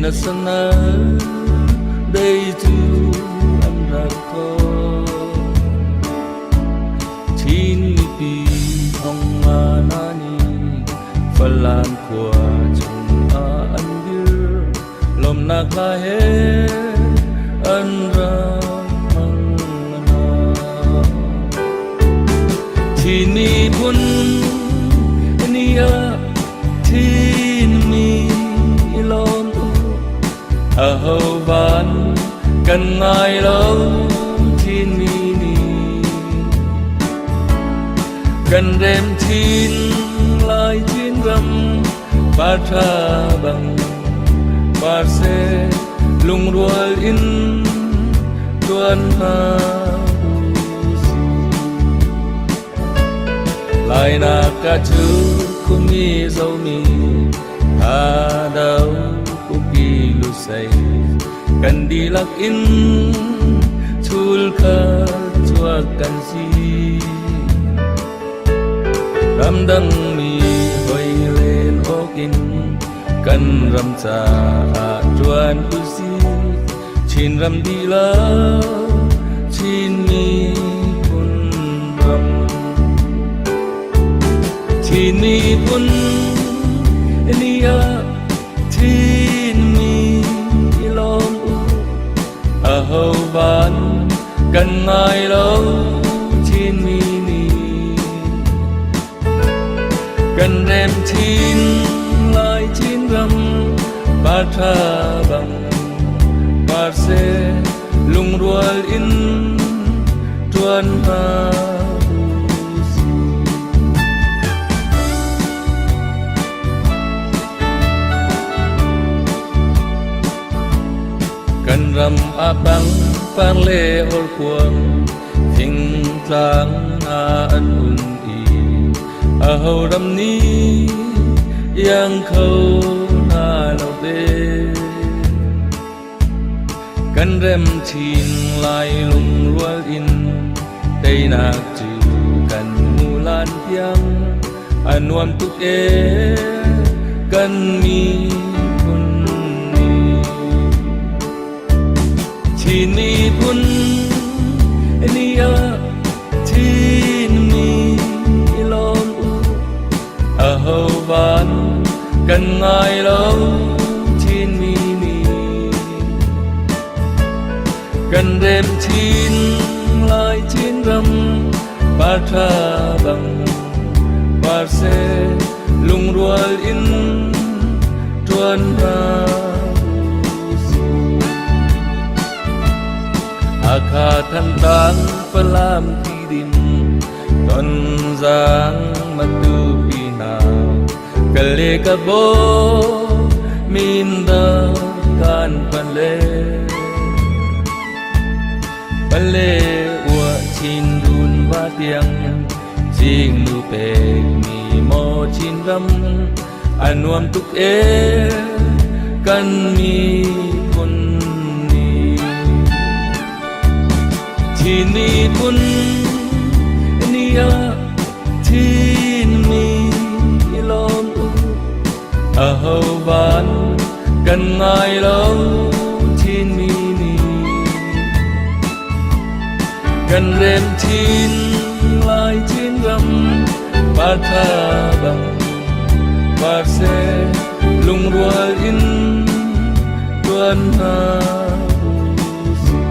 National Day cu an rak thawk. Chin mipi thong nga na nih Falam khua chungah an dir. Lawmhnak hla he an rak hmang hna. Chin miphun ni ah Chinmi i lawm u. Aho van kan ngai lo Chinmi nih. Kan rem chin lai Chinram par ṭha bang par seh lungrual in ṭuan hna usih. Lainak ah cu khumi zomi Thado kuki lusei kan dihlak in chul kha chuak kan si. Ramdang mi hoi len awk in kan ram caah ṭuan usih. Chinram dihlak Chin miphun ram. Chin miphun ni ah Chin mi i lawm u. Aho van kan ngai lo Chinmi nih. Kan rem chin lai Chinram par ṭha bang par seh lungrual in ṭuan hna usih. Kan ram ah pangpar le horkuang thingtlang hna an um i aho ram nih iang kho hna lo ve. Kan rem chin lai lungrual in teinak cu kan hmu lan tiang a nuam tuk ee kan miphun nih. Chin miphun ni ah Chin mi i lawm u. Aho van kan ngai lo Chin mi nih. Kan rem chin lai Chinram par ṭha bang par seh lungrual in ṭuan hna usih. Hakha Thantlang Falam Tidim Tonzang Matupi hna Kale ka bo Minda kan pale Pale ua chin run va tiang Jing nu pek mi maw Chinram a nuam tuk ee kan miphun nih. Chin miphun ni ah Chin mi i lawm u. Aho van kan ngai lo Chin mi nih. Kan rem chin lai Chinram par ṭha bang par seh lungrual in ṭuan hna usih.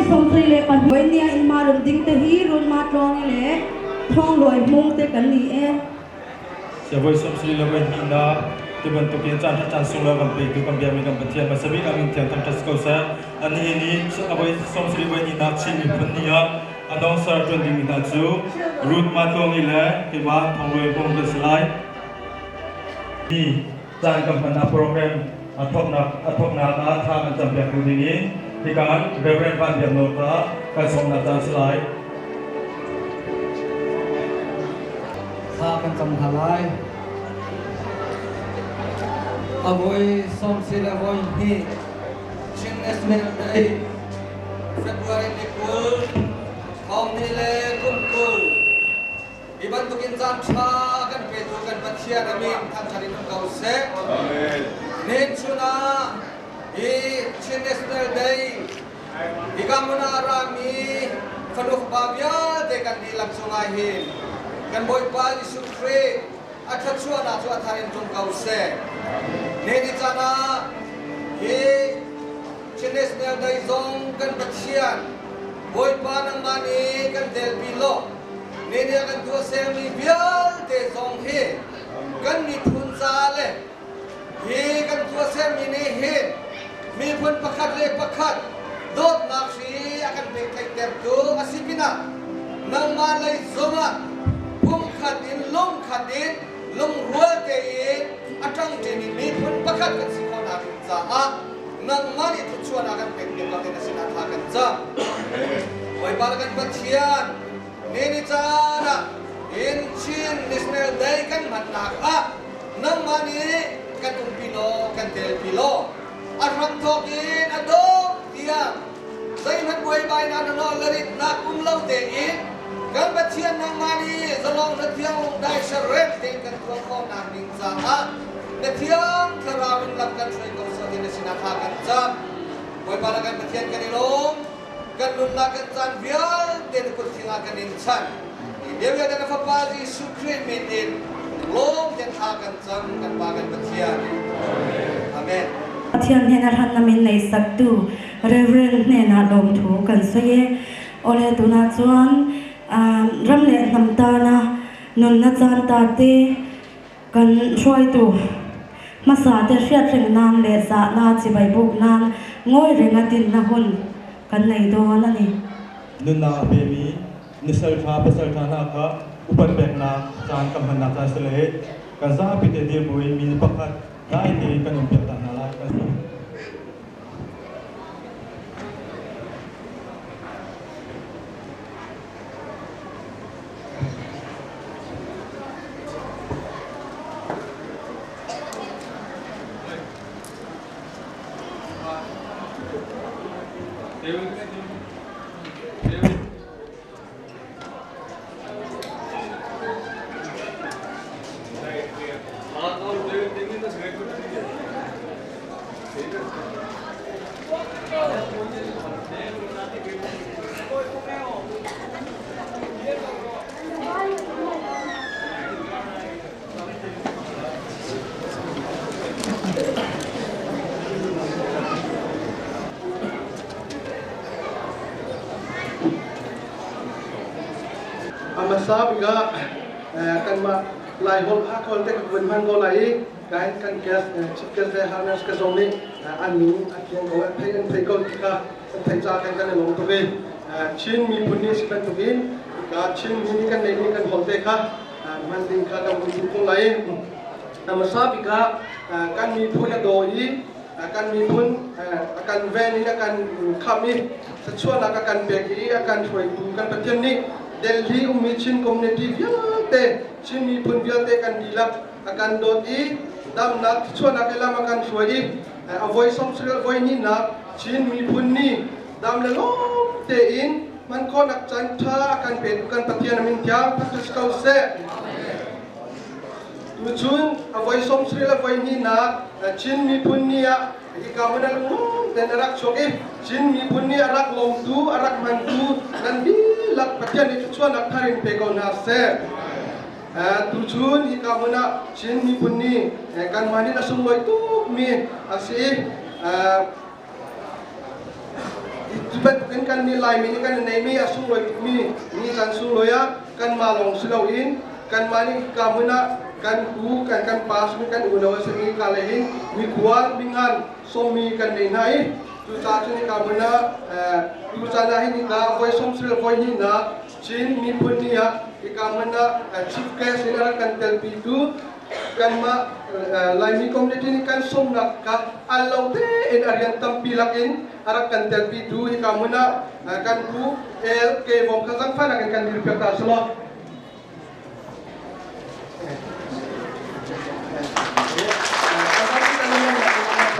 Sawmsarih le pahnih nia in ma run ding te hi run ma tlawng le thong luai hmung te kan ni e. Siavoi 32 na ti bantukin caan ṭha caan sung le kan petu kan biakmi kan Pathian hmasa bik amin thiang thangṭhat si ko seh. Ani nih avoi 72nak Chin miphun ni ah announcer ṭuan dingmi hna cu Ruth Matluangi le keimah Thong Luai Hmung kan si lai. Ni. Caan kan hmannak program a thawknak a thawknak ah thla kan campiak tu ding in hikan Reverend Van Biak Nawl kha kan sawmnak caan si lai. Thla kan cam hna lai. A voi sawm si le voi hnih Chin National Day February ni 20 thawng ni le kum 20 Hi bantukin caan ṭha kan petu kan Pathian a min thangṭhat in um ko seh. Amen. Nin chun ah hi Chin National Day hika hmun ah a rami fanu fapa vialte kan dihlak cungah hin kan Bawipa Jesuh Khrih a thluachuahnak cu a thar in tlung ko seh. Ni caan ah hi Chin National Day zong kan Pathian Bawipa nangmah nih kan telpi law Ni nih a kan tuahsermi vialte zong hi kan miphun caah le hi kan tuahsermi nih hin miphun pakhat le pakhat dawtnak hri a kan pektheihtertu a si pinah nangmah lei zongah pumkhat in lungkhat in lungrual tein a ṭangṭimi miphun pakhat kan si khawhnak ding caah nangmah nih thluachuahnak kan pek piak lo ding a sinah thla kan cam. Bawipa le kan Pathian, ni ni caan ah in Chin National Day kan hmannak ah nangmah nih kan umpi law kan telpi law a hramthawk in a dong tiang zeihmanh buaibainak na nawl le ritnak um lo tein kan Pathian nangmah nih zalong na thiang lungdai serrem tein kan tuah khawhnak ding caah na thiang thlarau in lam kan hruai ko seh ti na sinah thla kan cam. Bawipa le kan Pathian kan i lawm. Kan nunnak kan caan vialte na kut thing ah kan in chanh. Hi vialte na Fapa Jesuh Khrih min in lawm ten thla kan cam kan Pa kan Pathian. Amen. Pathian hnena hran na min nei saktu Reverend hnenah lawmthu kan sawi e. Awle tunah chuan ram leh hnam tana nunna caan ta te kan hruaitu hmasa te hriatreng nan leh zahna chibai buk nan ngawi renga dinna hun kan nei dawn a ni. Nunnak a pemi nisal ṭha pasal ṭha hna kha upat peknak caan kan hmannak caan si le kan zapi te dir buin mi pakhat dai tein kan um piak ta hna lai. A hmasa bik ah kanmah Laiholh Hakhawl te ka vun hman ko lai i kan kan guest chief guest le harness ka zong nih an min a fiang ko an thei an thei ko ti kha an thei ca kan kan i lawm tuk i Chin miphun nih si bantukin ka Chin mi nih kan neihmi kan holh te kha hman ding kha kan vun duh ko lai i a hmasa bik ah kan miphun a daw i kan miphun a kan ven in a kan khamh i thluachuahnak a kan pek i a kan hruaitu kan Pathian nih Delhi ummi Chin community vialte Chin miphun vialte kan dihlak a kan dawt i damnak thluachuahnak i lam a kan hruai i a voi sawmsarih voi hnihnak Chin miphun nih dam le lawm tein hman khawhnak caan ṭha a kan petu kan Pathian a min thiang thangṭhat si ko seh. Tuchun a voi 70 le voi hnihnak Chin miphun ni ah hika hmun ah lungum tein a rak chuak i Chin miphun ni a rak lawmtu a rak hmantu nan dihlak Pathian nih thluachuahnak thar in pe ko hna seh. Tuchun hika hmun ah Chin miphun ni kanmah nih a sunglawi tukmi a si i Cu bantukin kan nih Laimi nih kan i neihmi a sunglawi tukmi ni caan sunglawi ah kanmah lawng si loin kanmah nih hika hmun ah kan pu kan kan pa simi kan unau a simi ka lei hin mikhual mingan sawmmi kan nei hna i cucaah cun hika hmun ah tu caan ah hin hika voi sawmsarih voi hnihnak Chin miphun ni ah hika hmun ah chief guest in a rak kan telpitu Kanmah Laimi community nih kan sawmnak kha al lo tein a rian tampi lakin a rak kan telpitu hika hmun ah kan pu L. K. Vong kha zangfahnak in kan dirpiak ta selaw.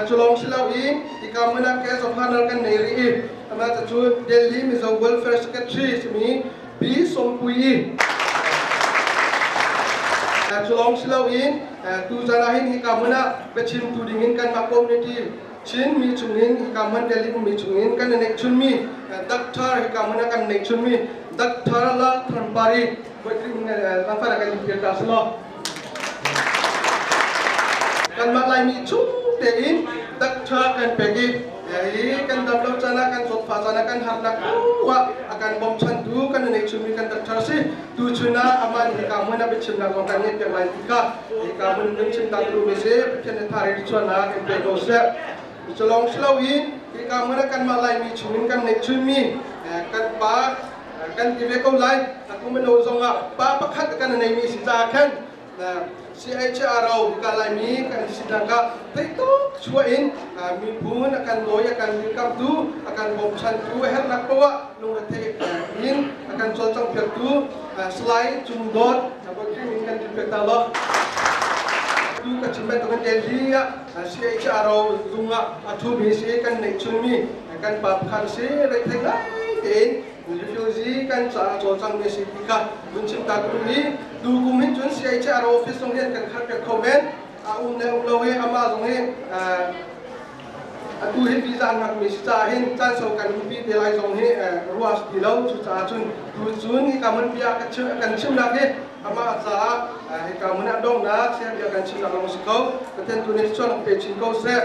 Culong silo i hika hmun ah guest of honor kan nei rih i amah cu Delhi Mizo Welfare Secretary simi Pi Sawmpui. Cu lawng si loin tuzan ah hin hika hmun ah biachimtu dingin kanmah community Chin mi chungin hika hmun Delhi ummi chungin kan i neihchunmi Doctor hika hmun ah kan neihchunmi Doctor Lal Thanpari Voikhat kan in ta selaw kanmah Laimi chung tein Doctor kan pek i hi kan dam lo caan ah kan zawtfah caan ah kan harnak ah a kan bawmchantu kan nei chunmi kan doctor si tu chun ah amah nih hika hmun ah biachimnak zong kan ngeih piak lai ti kha hika hmun kan chim ta duhmi si. Pathian nih thari chuannak in pe ko seh. Culong siloin hika hmun ah kanmah Laimi chungin kan neih chunmi kan pa kan ti ve ko lai. Aku mino zong ah pa pakhat kan neimi si caah khan CHRO ka Laimi kan sinak ah theituk chuah in miphun a kan dawi, a kan dirkamtu, a kan bawmchantu, a herhnak poah lungrethei in a kan cawlcanghpiaktu Salai Cung Dawt in kan dirpiak ta lo. Tu ka chim bantukin Delhi ah CHRO zung ah a thumi si kan neihchunmi kan pa pakhat si reithei ngai tein refugee kan caah cawlcangmi si ti kha vun chim ta ka duh i tu kum hin cun CHR office zong hi an kan khar piak kho men. A um le um lo hi amah zong hi atu hi visa an ngakmi si caah hin caan sau kan umpi te lai zong hi ruah ti lo. Cucaah cun tu cun hika hmun bia kan chimnak hi amah caah hika hmun ah donghnak bia kan chimnak lawng si ko. Pathian tu nih chuan pe chin ko seh.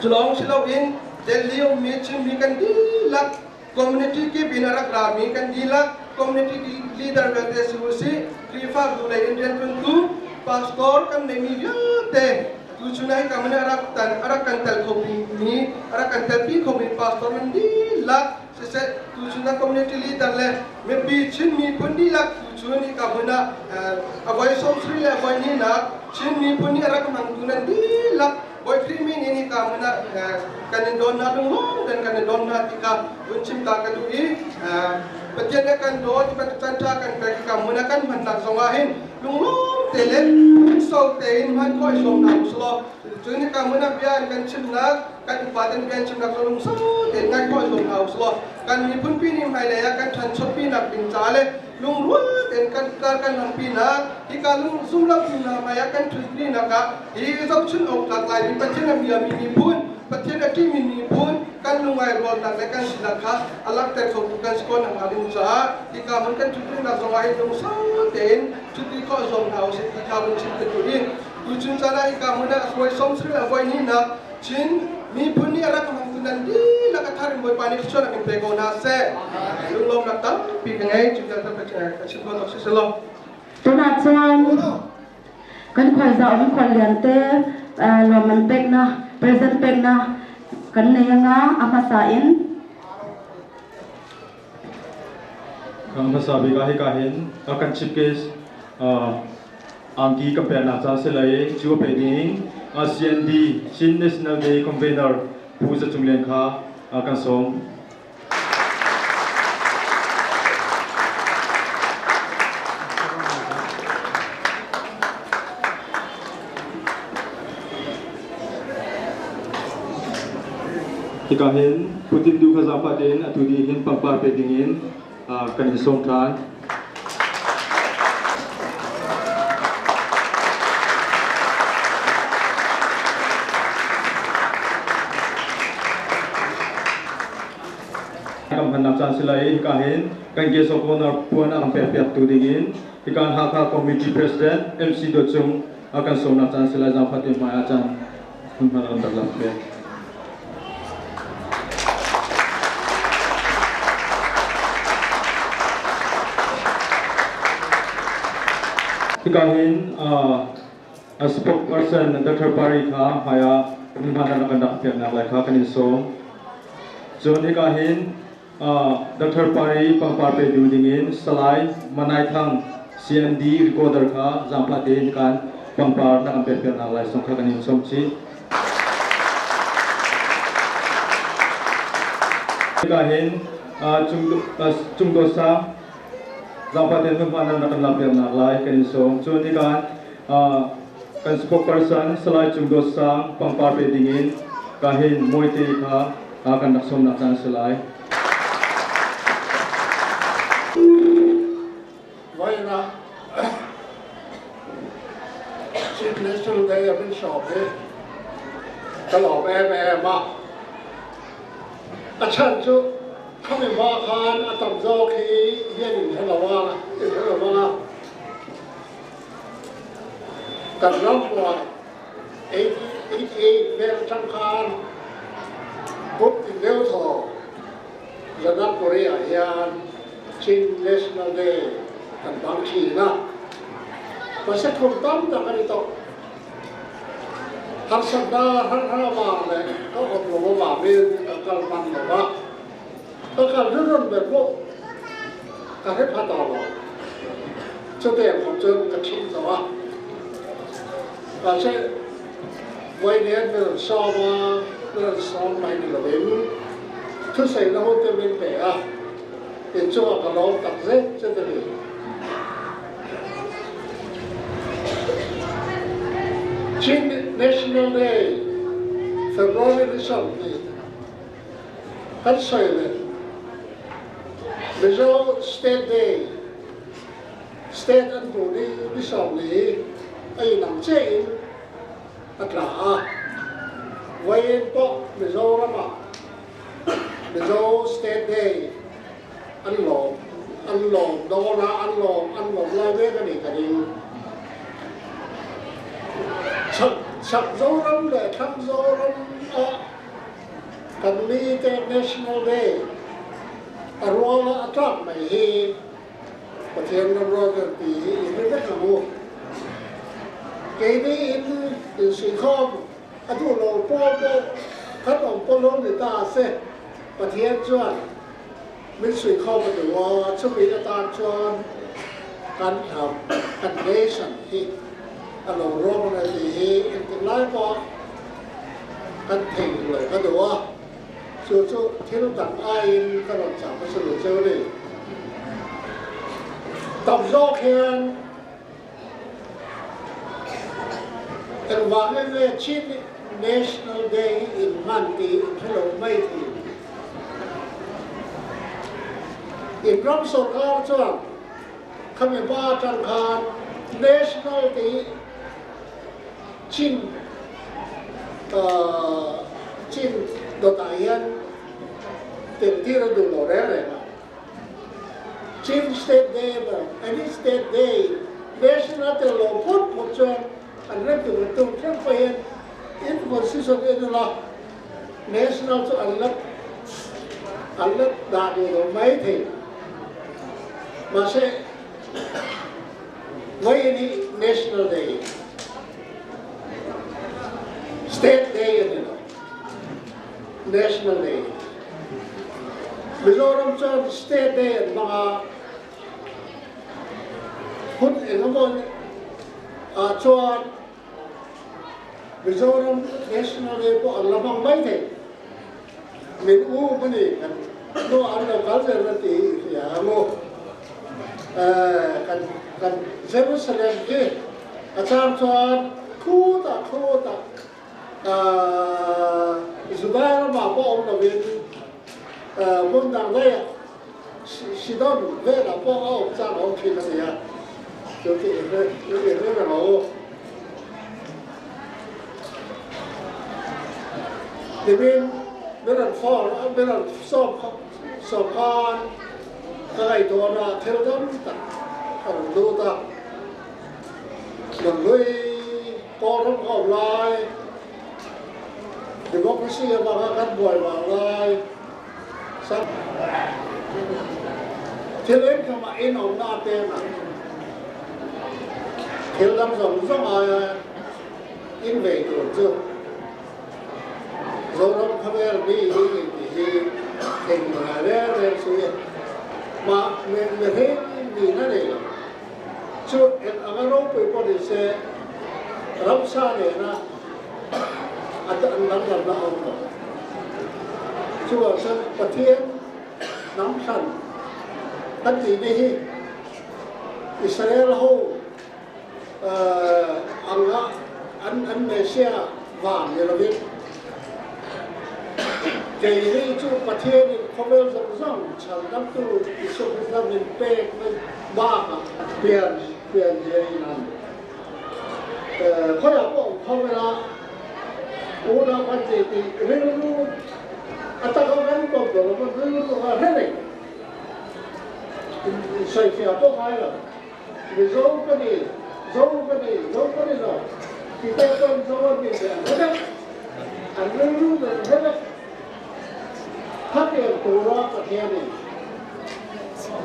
Culawng si loin Delhi ummi Chinmi kan dihlak, community kip in a rak rami kan dihlak, community leader vialte si usih, Khrihfabu lei in rianṭuantu pastor kan neimi vialte, tu chun ah hika hmun ah a rak kan tel khomi, a rak kan telpi khomi pastor nan dihlak siseh, tu chun ah community leader le mipi Chin miphun dihlak, tu chun hika hmun ah a voi 70 le a voi hnihnak Chin miphun nih a rak hmangtu nan dihlak, Bawi Khrih min in hika hmun ah kan in don hna, lunglawm tein kan in don hna ti kha vun chim ta ka duh i Pathian nih kan dawt i bantuk caan ṭha kan pek hika hmun ah kan hmannak zong ah hin lunglawm te le lungsau tein hman khawh i zuam hna u sih law, cun hika hmun ah bia an kan chimnak, kan upa ten bia an chimnak zong lungsau tein ngaih khawh i zuam hna u sih law, kan miphun pi nih hmailei ah kan ṭhanchopinak ding ca le lungrual tein kan kar kan hmanpinak, hika lung zumlotu hna hmaiah kan ṭhutpinak ah hi zohchun awk tlak laimi Pathian a biami miphun, Pathian a ṭihmi miphun kan lungai rualnak le kan sinak kha a langhter khotu kan si ko nakhnga ding caah hika hmun kan ṭhutpinak zongah hin lungsau tein ṭhutti khawh zuam hna usih ti kha vun chim ka duh i tuchun caan ah hika hmun ah voi 70 le voi hnihnak Chin miphun nih a rak hmangtu nan dihlak a thar in Bawipa nih thluachuah in pe ko hna seh. Lunglawmnak tampi ka ngei. Cu vialte ka chim ko tuk si selaw. Tunah cun kan khualza um khuallian te lawmman peknak, present peknak kan nei anga a hmasa in. Kan hmasa bik ah hika hin kan chief guest Angki kan peknak ca si lai cu a pe ding CND Chin National Day Convener Pu Za Cung Lian kha kan sawm. Hika hin Putin du kha zaangfah tein atu ni hin pangpar pe ding in kan in sawm ṭhan. Kan hmannak caan si lai hika hin kan guest of honor puan a kan pek piak tu ding in hika Hakha Committee President MC Dawt Cung a kan sawmnak caan si lai zaangfah te hmai ah caan hmun kan rak lak ve. Hika hin a spokesperson Dr. Pari kha hmai ah hmunhma kan rak piaknak lai kha kan in sawm. Cun hika hin Dr. Pari pangpar pe du dingin Salai Manai Thang CMD recorder kha zaangfah tein kan pangpar na kan pekpiaknak lai zong kha kan in sawm chih. Hika hin Cungdawt sang zaangfah tein hmunhma nan rak kan lakpiaknak lai kan in sawm. Cun hikan kan spokesperson Salai Cungdawt Sang pangpar pe dingin ka hin Mawite kha kan rak sawmnak caan a si lai. Vawiin ah Chief National Day a min sawm hi ka lawm em em a. A chan cu khami hma khan a tam zawk hi hian in hre lo a, in hre lo a. Kan ram buai 88 vel tang khan kum tin deuh thaw Janakpuri ah hian Chin National Day kan hmang thin a. Pasathum tam tak an i tawh. Harsatnak harhar vang le ka awm lo vangin ka kal hman lo a. Ka kal rinron ber pawh ka hrep ha ta lo. Cutiang khom cun ka ṭhim lo a. Mahse voinen na ran sawm a, na ran sawm mai ni loin thusei na hun te min pe a. In cungah ka lawm tak zet zet a ni. Chin National Day February ni 20 kan soi le Mizo State Day State an hmuh ni ni 40 a inang che in a tla a. Vawiin pawh Mizoram ah Mizo State Day an lawm an lawm dawn a, an lawm an lawm lai mek a ni ka ring. Chak chak Zoram le thlang Zoram ah kan mi te National Day a rual a tlak mai hi Pathian ram rual ti hi i hre vek ang u. Keini in insuihkhawm a duh lo pawl pawh kan awm pawl lo ni ta se, Pathian chuan min suihkhawm a duh a, chumi atan chuan kan hnam, kan nation hi a lo ruam ang e tih hi engtik lai pawh kan thei lo ka duh a. Cu cu thil dang aiin ka rawn cah hmasa lo ceu a ni. Tam zawk hian engvang in nge Chin National Day hi in hman ti in hre lo mai thin. In ram sorkar chuan khami hma atang khan National ti Chin Chin dawt ah hian teltir a duh lo reng reng a. Chin State Day emaw any State Day national tel lo phut phut chuan an rem tur an tum thleng pawh hian in constitution en ula national chu an la an la dah duh lo mai thei. Mahse Vawiin hi National Day, State Day a ni lo, National Day. Mizoram chuan State Day an hmang a, hun engemaw ah chuan Mizoram National Day pawh an la hmang mai thei. Min u a ni kan nu an lo kal zel a ti i hria ang u. Kan kan Jerusalem hi a chang chuan khutah khutah Juda ramah pawh awm lovin hmun dang daihah Sidon velah pawh a awm chang a awm thin a nia. Chu chu i hre i hre reng ang u. Nimin min rawn phone a, min rawn sawm sawm khan ka ngaihtuah na thil dam tak a rawn lut a. Nunhlui kawl ram ka awm lai, democracy avanga kan buai vang lai, Thil engkam ah in awmna a peng ang. Thil dang zawng zawng aia in vei tur chu Zoram khawvel mi hi in tih hi thei ngai reng reng si mah mihring nihna nei lo. Chu eng anga ropui pawh ni se ramsa nena a an danglamna a awm lo. Chuvang chuan Pathian hnam hran kan tihna hi Israel ho anga an an Messiah vang ni lovin keini chu Pathianin khawvel zawng zawng chhandamtu Isua Krista min pek mai bakah pian pian zia in an khawiah pawh awm khawvela unau kan tih tih rilru a taka kan kawp lo lova rilru kha hre reng insawifiah pawh ngai lo. Mizo ka ni, Zo ka ni, Zo ka ni lo ti te chuan Zo an nih leh an hre vek, an rilru nen an hre vek. Khatiang tura Pathianin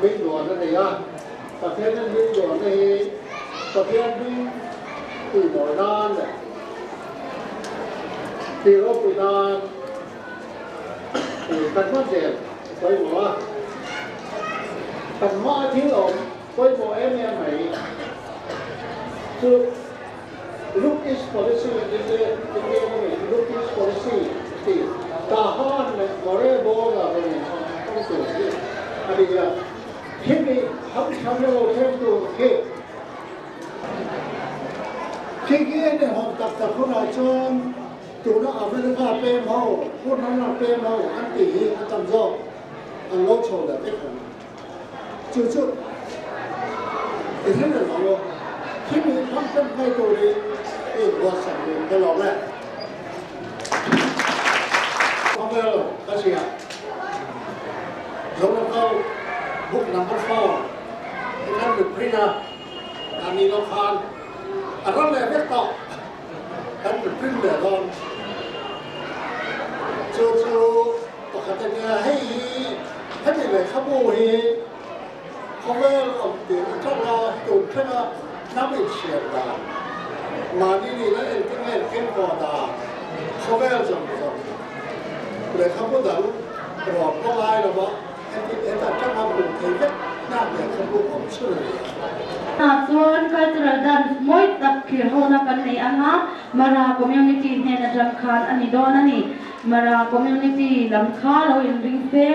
min duan a ni a, Pathianin min duanna hi Pathian hming tihmawi nan leh tih ropui nan kan hman zel a pawimawh a, kan hmaa thil awm Pawimawh em em mai chu Look East Policy India India lami Look East Policy tih Tahan leh More border rawn inhawng tur hi a ni a, khimi hamthamna lo thleng tur khi khi khi a inhawn tak tak hunah chuan tuna America pem ho, hun ram pem ho an tih hi a tam zawk an lo chho leh vek ang. Chu chu i hre reng ang aw. Thil i hmang ṭan phei turin i inbuatsaih reng ka lawm e. Khawvel ka ziah Zoramkal book number 4 hi kan reprint a, a nih loh khan a ram leh vek tawh kan reprint leh dawn. Chu chu Pakhat a nia, hei hi heti lehkhabu hi khawvel awm tir atanga tun thlenga hnam insiam dan, mahni nihna engtin nge kenkawh dan, khawvel zawng zawng lehkhabu dang rawn pawh ngai lova heti heta atanga hmuh thei vek hnak lehkhabu awm chhun a ni a. Tah chuan cultural dance mawi tak thlir hona kan nei anga Mara community hnen atang khan a ni dawn a ni. Mara community lam kha lo inring se,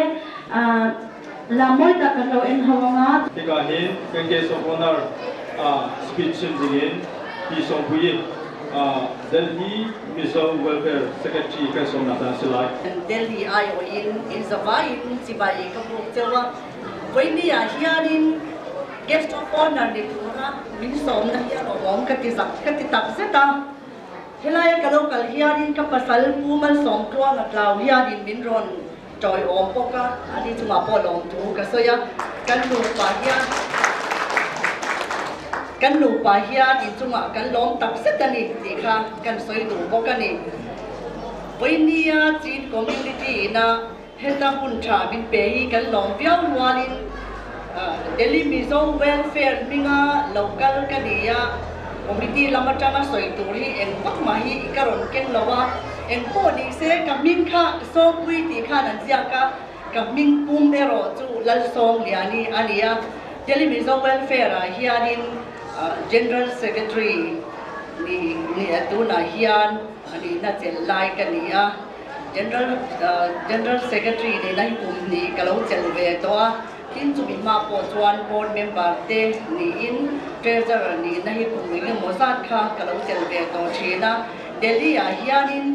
la mawi tak kan lo en ho ang a. Hika hin kan guest of honor speech chim dingin Pi Sawmpuii, Delhi Mizo Welfare Secretary kan sawmnak hna a si lai. Delhi aiawhin in zavaiin chibai ka buk cheu a, vawiini ah hianin guest of honor ni tura min sawmna hi a rawhawm ka ti zak ka ti tak zet a. Helaia ka lo kal hianin ka pasal Pu Malsawmtluanga tlau hianin min rawn tawiawm bawk a, ani chungah pawh lawmthu ka sawi a, kan nupa hian kan nupa hian inchungah kan lawm tak zet a ni tih kha kan sawi duh bawk a ni. Vawinia Chin Community ina heta hun tha min pe hi kan lawm viau rualin Delhi Mizo Welfare hminga lo kal ka ni a, committee lam atanga sawi tur hi eng vak mah hi ka rawn keng lo a, eng pawh ni se ka hming kha Sawpui tih khan an ziak a, ka hming pum erawh chu Lalsawmliani a ni a, Delhi Mizo Welfare ah hianin General Secretary ni tunah hian a nihna chelh lai ka ni a. General General Secretary nena hi kum hnih ka lo chelh ve tawh a, tin chumi hma pawh chuan Board member te niin Treasurer nihna hi kum eng emaw zat kha ka lo chelh ve tawh thin a. Delhi ah hianin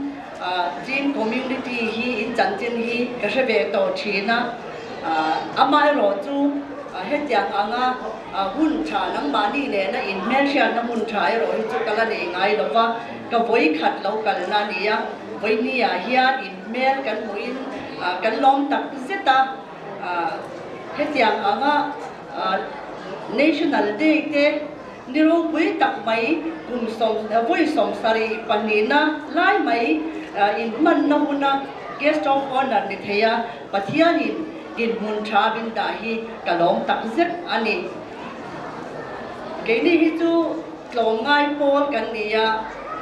Chin community hi in chanchin hi ka hre ve tawh thin a, amaherawhchu hetiang anga hun tha nangmahni nena inhmelhriatna hun tha erawh hi chu ka la nei ngai lo va, ka vawi khat lo kalna a ni a. Vawinia hian in hmel kan hmuhin kan lawm tak zet a, hetiang anga National Day te ni ropui tak mai kum vawi 72na lai mai inhmanna huna Guest of Honour ni thei a, Pathianin dinhmun tha min dah hi ka lawm tak zet a ni. Keini hi chu Tlawmngai pawl kan ni a,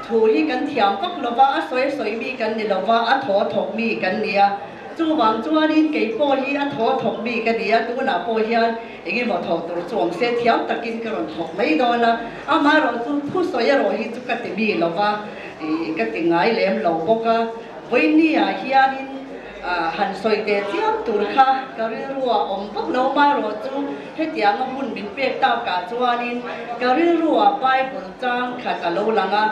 thu hi kan thiam vak lo va, a sawi sawi mi kan ni lo va, a thaw thawk mi kan ni a. Chuvang chuanin kei pawh hi a thaw thawk mi ka ni a, tunah pawh hian engemaw thawk tur chu awm se thiam takin ka rawn thawk mai dawn a, amaherawhchu thusawi erawh hi chu ka ti mi lo va, ka ti ngai lem lo bawk a. Vawinia hianin han sawi teh chiam tur kha ka rilruah awm vak lo, amaherawhchu hetianga hun min pek takah chuanin ka rilruah Bible chang khat a lo lang a.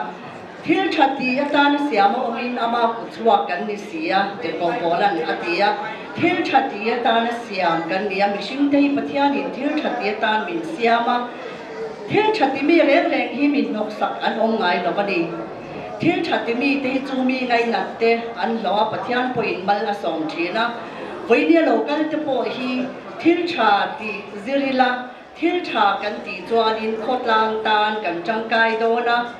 Thil tha ti atana siam a awmin ama kut chhuak kan ni si a, Tirhkoh Paula'n a ti a. Thil tha ti atana siam kan ni a, mihringte hi Pathianin thil tha ti atan min siam a. Thil tha ti mi reng reng hi mi hnawksak an awm ngai lo a ni. Thil tha ti mite hi chu mi ngainat te an hlawh a, Pathian pawhin mal a sawm thin a. Vawinia lo kal te pawh hi thil tha ti zir ila, Thil tha kan tih chuanin khawtlang tan kan tangkai dawn a,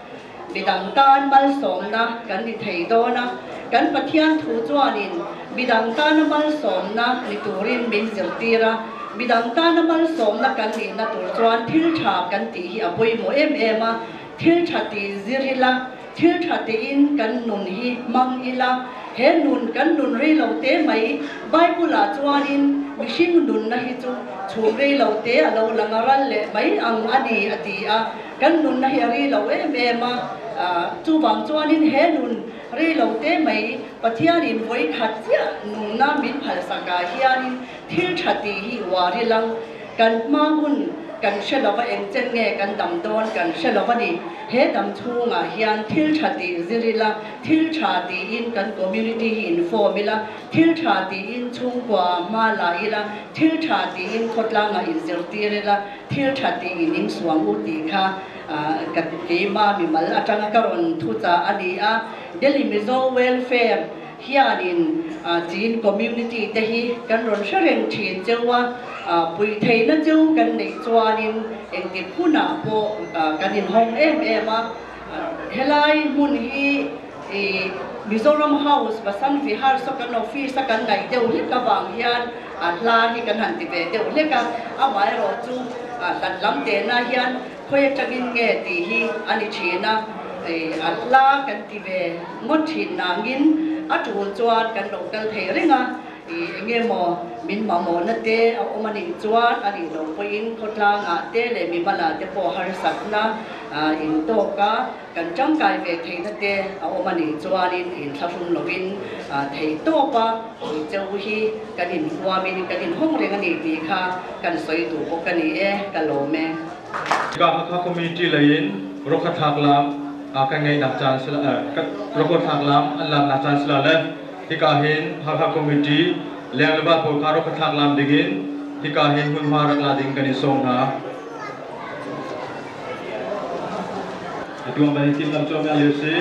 midang tan malsawmna kan ni thei dawn a. Kan Pathian thu chuanin midang tana malsawmna ni turin min zirtir a, midang tana malsawmna kan nihna tur chuan thil tha kan tih hi a pawimawh em em a. Thil tha tih zir ila, thil tha tiin kan nun hi hmang ila, he nun kan nun rei lo te mai Bible ah chuanin mihring nunna hi chu chhum rei lo te a lo lang a ral leh mai ang a ni a ti a, kan nunna hi a ri lo em em a, chuvang chuanin he nun rei lo te mai Pathianin vawi khat chiah nunna min phalsak ah hianin thil tha tih hi uar ilang. Kan hma hun kan hre lova engchen nge kan dam dawn kan hre lo a ni. He dam chhungah hian thil tha tih zir ila, thil tha tiin kan community hi inform ila, thil tha tiin chhungkua hma la ila, thil tha tiin khawtlangah inzirtir ila, thil tha tiin insuang u tih kha ka keima mimal atanga ka rawn thuchah a ni a. Delhi Mizo Welfare hianin Chin community te hi kan rawn hre reng thin cheu a, pui theihna cheu kan neih chuanin engtik hunah pawh kan inhawng em em a. Helai hmun hi Mizoram House Vasant Vihar saw kan office a kan ngaih deuh hlek avang hian a hla hi kan han ti ve deuh hlek a, amaherawhchu hlat lam tehna hian Khawi atangin nge tih hi a ni thin a, a hla kan ti ve ngawt thin nangin a tul chuan kan lo kal thei reng a, eng emaw min mamawhna te a awm a nih chuan a nih loh pawhin khawtlangah te leh mimalah te pawh harsatna intawk a kan tangkai ve theihna te a awm a nih chuanin inthlahrung lovin theihtawp a cheu hi kan inhuamin kan inhawng reng a ni tih kha kan sawi duh bawk a ni e, ka lawm e. Hika Hakha Community lei in Rokha thlak lam kan ngeihnak caan sila Rokha thlak lam an laknak caan sila le hika hin Hakha Committee leng le val pawl kha Rokha thlak lam ding in hika hin hmunhma rak la ding kan in sawm hna. Atu ang ban tim lam chuam ya lio si.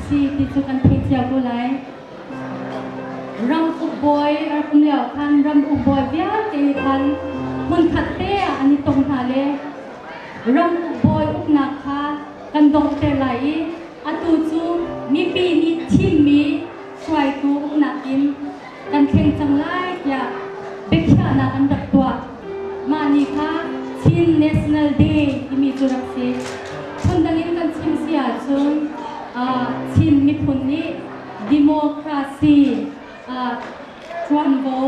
si ti cu kan theih cio ko lai. Ram uk bawi a rak um lio khan ram uk bawi vialte nih khan hmunkhat te ah an i tong hna le ram uk bawi uknak kha kan donghter lai i atu cu mipi nih thimmi hruaitu uknak in kan thleng cang lai tiah biakhiahnak an rak tuah. Mah ni kha Chin National Day timi cu rak si. Phundang in kan chim si ahcun Chin miphun nih democracy ṭuanvo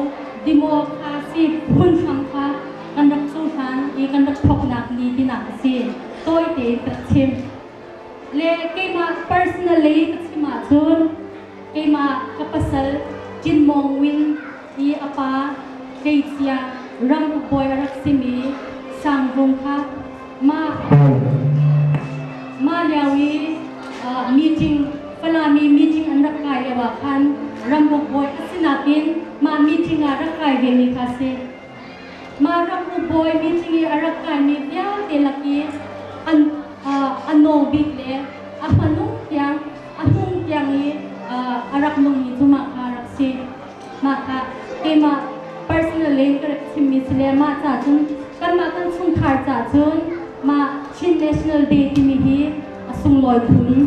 democracy phunhram kha kan rak cohlan i kan rak thawknak ni tinak a si. Tawi tein ka rak chim. Le keimah personally ka chim ahcun keimah ka pasal Chin Mong Win i a pa tleicia ramuk bawi a rak simi Sang Vung kha mah mah lio i meeting Falami meeting an rak kai lio ah khan ramuk bawi a si nakin mah meeting ah rak kai vemi kha si. Mah ramuk bawi meeting i a rak kaimi vialte lak i an a naw bik le a hmanung tiang a hnung tiang i a rak nungmi cu mah kha a rak si. Mah kha keimah personally ka rak chimmi si le mah ca cun kanmah kan chungkhar ca cun mah Chin National Day timi hi a sunglawi khun.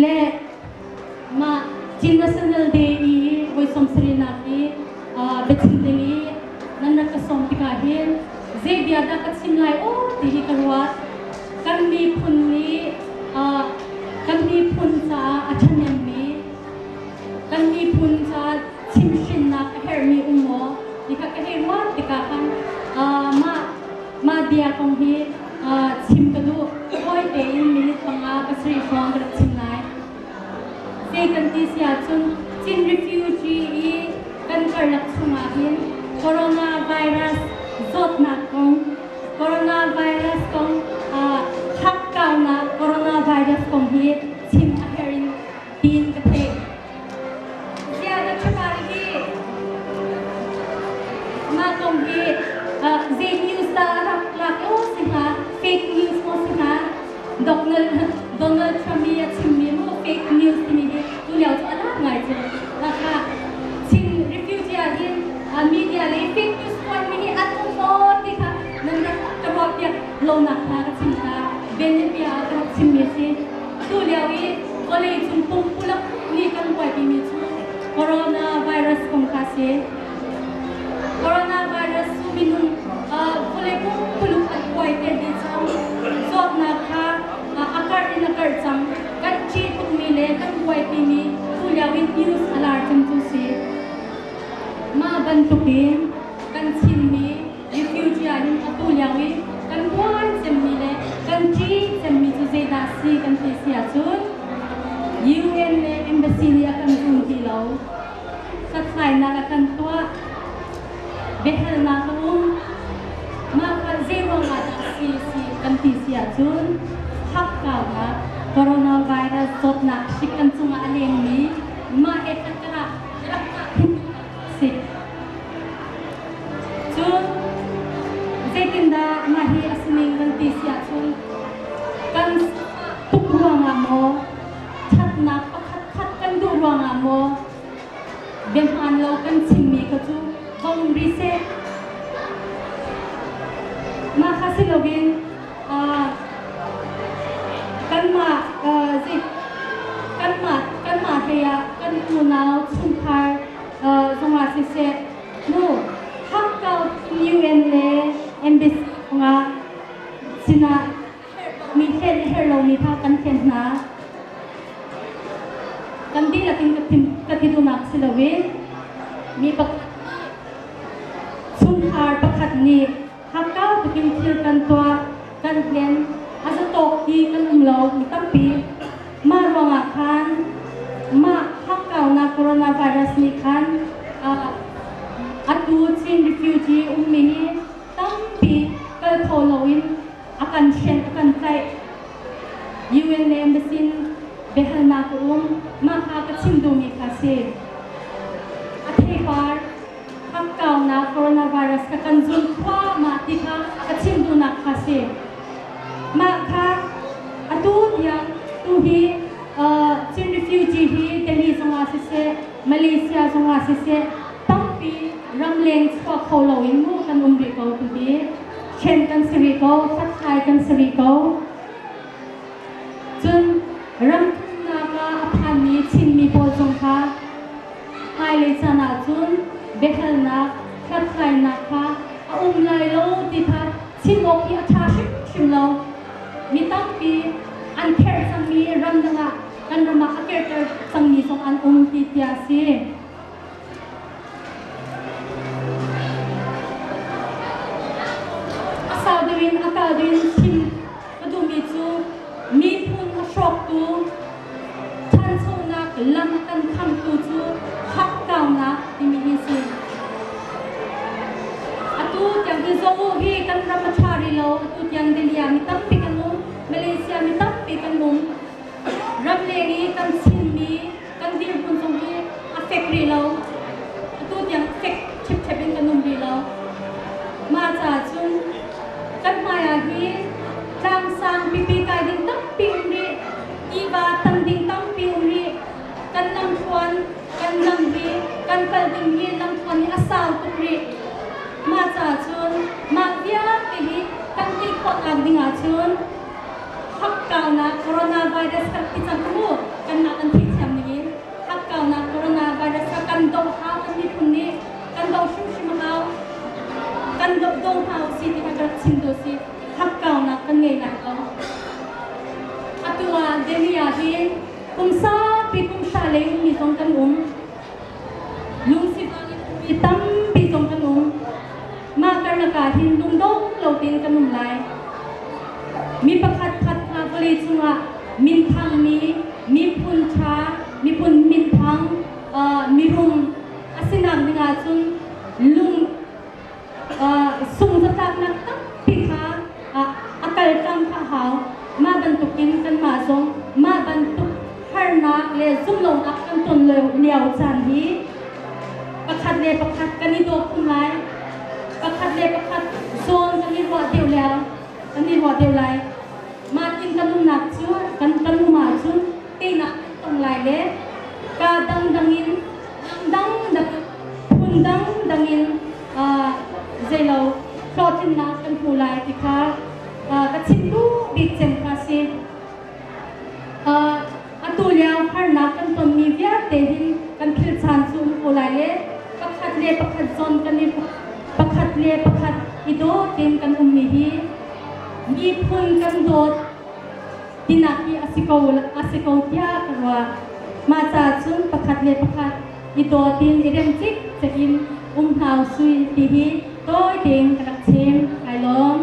Le mah Chin National Day i voi sawmsarihnak i biachim ding i nan rak ka sawm tikah hin zei bia dah ka chim lai aw ti hi ka ruat. Kan miphun nih kan miphun caah a ṭhahnemmi kan miphun caah chimhhrinnak a herhmi um maw ti kha ka hei ruat tikah khan mah mah bia kong hi chim ka duh. Tawi tein minute 5 pasarih hrawng ka rak chim lai. Zei kan ti si ahcun Chin refugee i kan karlak chungah hin coronavirus zawtnak kong coronavirus kong hakkaunak coronavirus kong hi chim a herh in tiin ka theih. Ziah na ṭhapar hi mah kong hi zei news dah a rak lak o si hnga fake news maw si hnga Donald Donald Trump i a chimmi maw fake news timi hi tu lio cu a lak ngai cu khakha Chin refugee ah hin media lei fake news phuanmi hi an um maw ti kha nan rak ka ruah piak lonak kha ka chim ta benepia ah ka rak chimmi a si tu lio i vawlei cung pumpulak nih kan buaipimi cu coronavirus kong kha si. Coronavirus cu minung vawlei pumpuluk an buai te dih cang. Zawtnak kha a karh in a karh cang. Kan ṭih tukmi le kan buaipimi tu lio in news a lar cem cu si. Mah bantukin kan Chinmi refugee ah hin atu lio i kan buai cemmi le kan ṭih cemmi cu zeidah si kan ti si ahcun UN le embassy nih a kan zum ti lo. Hlathlainak a kan tuah. Biahalnak a um. Mah kha zeiruang ah dah si si kan ti si ahcun hakkaunak coronavirus zawtnak hrik kan cungah a lengmi mah he khan ka rak rak si. Cun zeitindah mah hi a sining kan ti si ahcun kan tuk ruangah maw ṭhatnak pakhat khat kan duh ruangah maw biahmaan lo kan chimmi kha cu hong ri seh. Mah kha si loin kanmah kanmah kanmah hlei ah kan unau chungkhar zongah siseh nu hakkau UN le embassy kongah sinah mi hlen a herh lomi kha kan hlen hna. Kan dihlak in ka ti duhnak si loin mi pakhat chungkhar pakhat nih hakkau tukin thil kan tuah kan hlen a zatawk ti kan um lo mi tampi. Mah ruangah khan mah hakkaunak coronavirus nih khan atu Chin refugee ummi hi tampi kal kho loin a kan hren a kan tlaih. UN le embassy biahalnak a um. Mah kha ka chim duhmi kha si. A theipar hakkaunak coronavirus ka kan zun thluahmah ti kha ka chim duhnak kha si. Mah kha atu tiang tu hi Chin refugee hi Delhi zongah siseh, Malaysia zongah siseh, tampi ramleng chuak kho loin mu kan um rih ko tuhi. Hren kan si rih ko, hlathlai kan si rih ko. Cun ramthumnak ah a phanmi Chinmi pawl zong kha hmailei caan ahcun biahalnak, hlathlainak kha a um lai lo ti kha chim awk hi a ṭha hrimhrim lo. Mi tampi an kherh cangmi ramdang ah kan ram ah a kirter cangmi zong an um ti tiah a si. A sau deuh in a kal deuh in chim ka duhmi cu miphun a hrawktu ṭhanchonak lam a kan khamtu cu hakkaunak timi hi si. Atu tiang hi zo hi kan ram a ṭha rih lo. Atu tiang Delhi ah mi tampi kan um, Malaysia mi tampi kan um. Ramleng i kan Chinmi kan dirhmun zong hi a fek rih lo. Atu tiang fek ṭhipṭhep in kan um rih lo. Mah caah cun kan hmai ah hi tlangsang pipi kai ding tampi um rih, tiva tam ding tampi um rih. Kan lamthluan, kan lam hi, kan kal ding hi lamthluan hi a sau tuk rih. Mah caah cun mah vialte hi kan ti khawhnak ding ahcun hakkaunak coronavirus kan ti cang mu kanmah kan theithiam ningin hakkaunak coronavirus kha kan doh hau kan miphun nih kan doh hrimhrim hau kan doh do hna usih ti kha ka rak chim tu si hakkaunak kan ngei lai lo atu ah Delhi ah hin kum saupi kum hra lei ummi zong kan um lungsivang in ummi tampi zong kan um Mah karlak ah hin lungdong lo tein kan um lai. Mi pakhat khat kha vawlei cungah minthangmi, miphun ṭha, miphun minthang, mirum a sinak ding ahcun lung sungzatlaknak tampi kha a kaltlang kha a hau. Mah bantukin kanmah zong mah bantuk harnak le zumlonak kan ton lio caan hi pakhat le pakhat kan i daw khun lai. Pakhat le pakhat zawn kan i ruah deuh lio kan i ruah deuh lai. Mah tin kan umnak cu kan kan um ahcun teinak kan tong lai le ka dangdang in dang dang phun dang dang in zeilo hlawhtlinnak kan hmu lai ti kha ka chim duh bik cem kha si. Atu lio harnak kan tonmi vialte hin kan philh caan cu um ko lai le pakhat le pakhat zawn kan i pakhat le pakhat i daw tein kan ummi hi miphun kan dawt tinak hi a si ko tiah ka ruah. Mah caah cun pakhat le pakhat i dawt in i rem cikcek in um hna usih ti hi tawi tein ka rak chim. Kai lawm.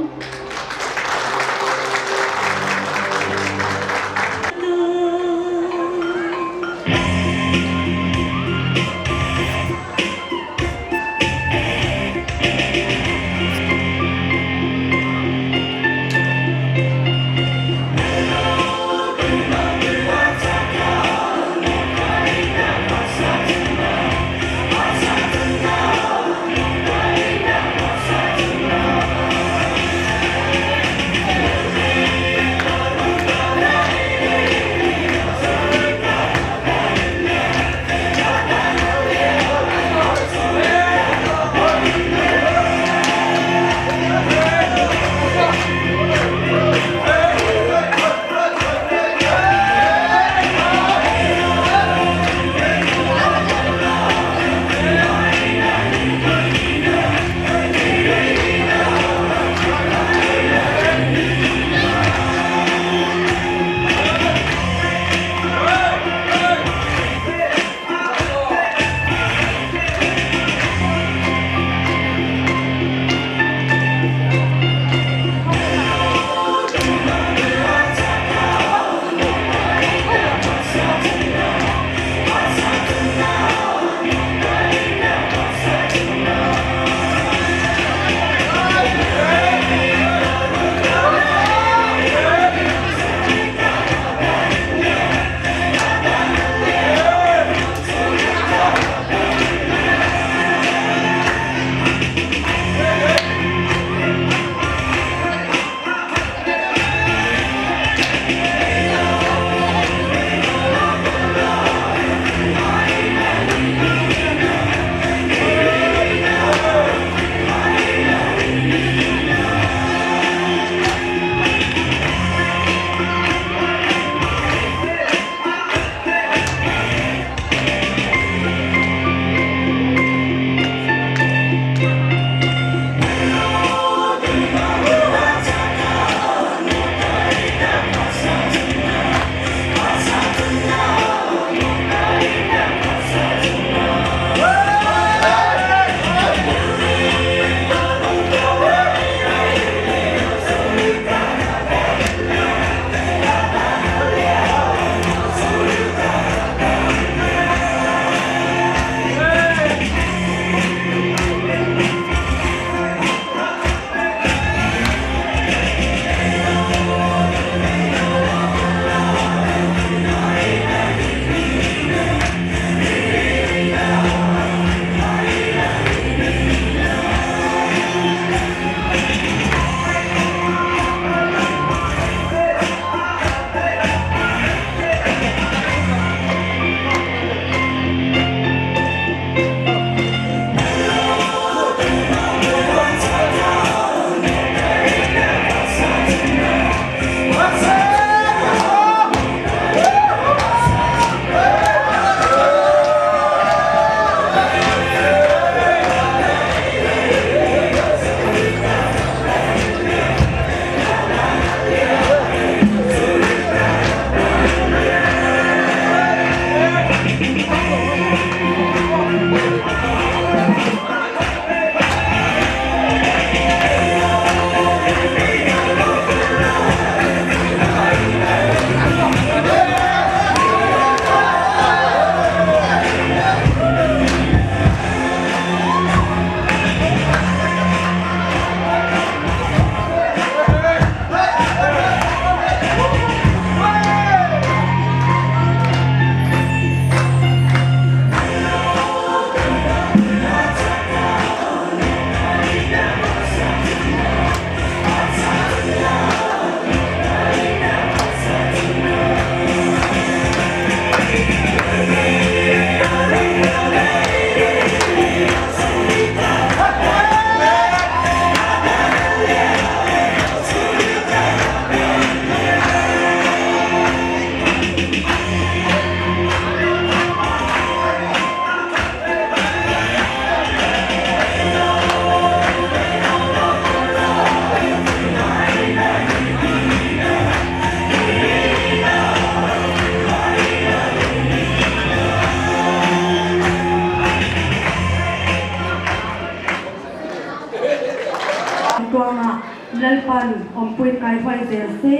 Lalpan awmpui kai huai zel se,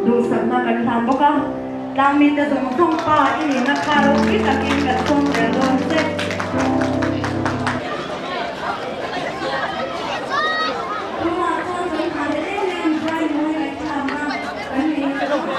duhsakna kan hlan bawk a, tlangmite zawng zawng pa i nihna kha ropui takin kan sawm zel dawn che. Tunah chuan kan thah leh em em Brian mawi ngaihthlakna kan nei a.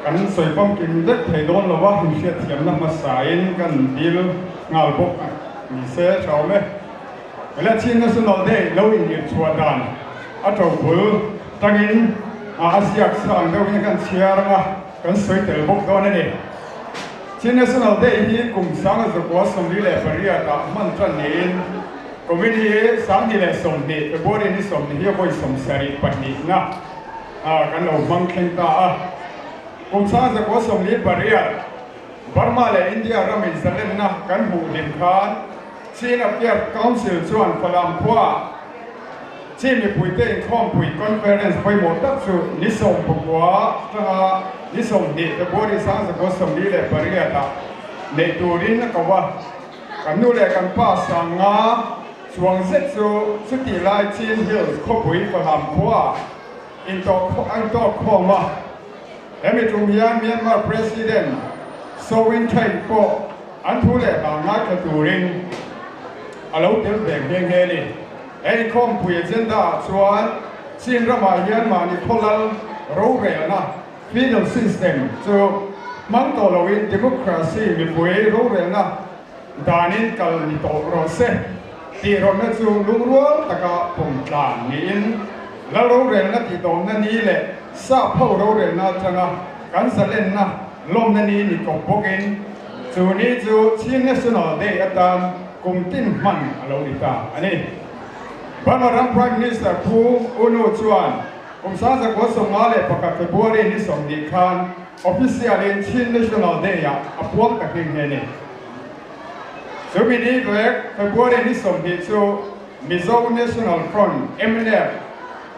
Kan sawi famkim vek thei dawn lo a, inhriatthiamna hmasain kan dil nghal bawk a ni se tha awm e. Vela Chin National Day lo inirchhuah dan a to bul tangin a ziak sang deuhin kan chhiar ang a, kan sawi tel bawk dawn a ni. Chin National Day hi kum 1948 ah hman tan niin kumin hi 2020 February ni 20 hi vawi 72 na kan lo hmang thleng ta a. Kum 1948 Burma leh India ramin zalenna kan hmuh hlim khan Chin Affairs Council chuan Falam khuaah Chin mipuite inkhawmpui conference pawimawh tak chu ni 19 atanga ni 20 February 1948 ah neih turin a ko a. Kan nu leh kan pa 50 chuang zet chu chutih lai Chin Hills khawpui Falam khuaah intawh khawm a. Hemi tum hian Myanmar President Soe Win Htein pawh an thu leh hla ngaithla turin a lo tel ve nghe nghe a ni. He inkhawmpui agenda ah chuan Chin ramah hian mahni khawlal rorelna, penal system, chu hmang tawh loin democracy mipui rorelna danin kal ni tawh rawh se tih rawhna chu lungrual taka pawm tlan niin lal rorelna tihtawmna ni leh Sap ho rorelna atanga kan zalenna lawmna ni ni kawp bawkin chu ni chu Chin National Day atan kum tin hman a lo ni ta a ni. Burma ram Prime Minister Pu U Nu chuan kum 1951 February ni 20 khan official in Chin National Day ah a puang ta nghe nghe a ni. Chumi ni vek February ni 20 chu Mizo National Front, mnf,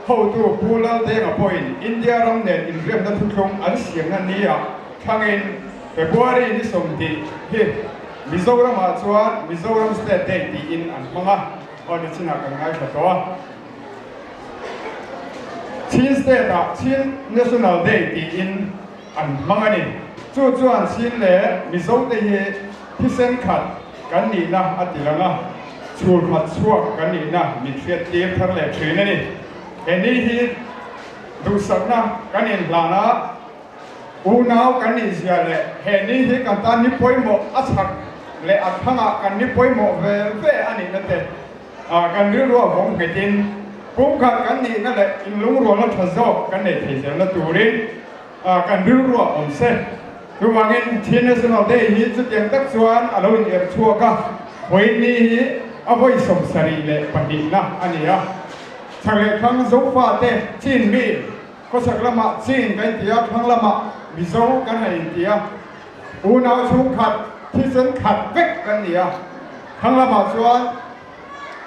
hotu Pu Laldenga pawhin India ram nen inriamna thuthlung an siamna nia thlangin February ni 20 hi Mizoramah chuan Mizoram State Day tiin an hmang a, aw ni chinah kan ngaithla tawh a. Chin State-ah Chin National Day tiin an hmang a ni. Chu chuan Chin leh Mizote hi thisen khat kan nihna a ti lang a, chhul khat chhuak kan nihna min hriat tir thar leh thin a ni. He ni hi duhsakna kan inhlan a, unau kan nih zia leh he ni hi kan tan ni pawimawh a chhak leh a thangah kan ni pawimawh ve ve a nihna te kan rilru a vawng nghetin pumkhat kan nihna leh inlungrualna tha zawk kan nei thei zelna turin kan rilru a awm se. Chuvangin Chin National Day hi chutiang tak chuan a lo in-er chhuak a, vawiin ni hi a vawi 72 na a ni a. Chhak leh thlang Zofate Chin mi, khawchhak lamah Chin kan inti a, thlang lamah Mizo kan han inti a, unau chhungkhat thisen khat vek kan ni a. Thlang lamah chuan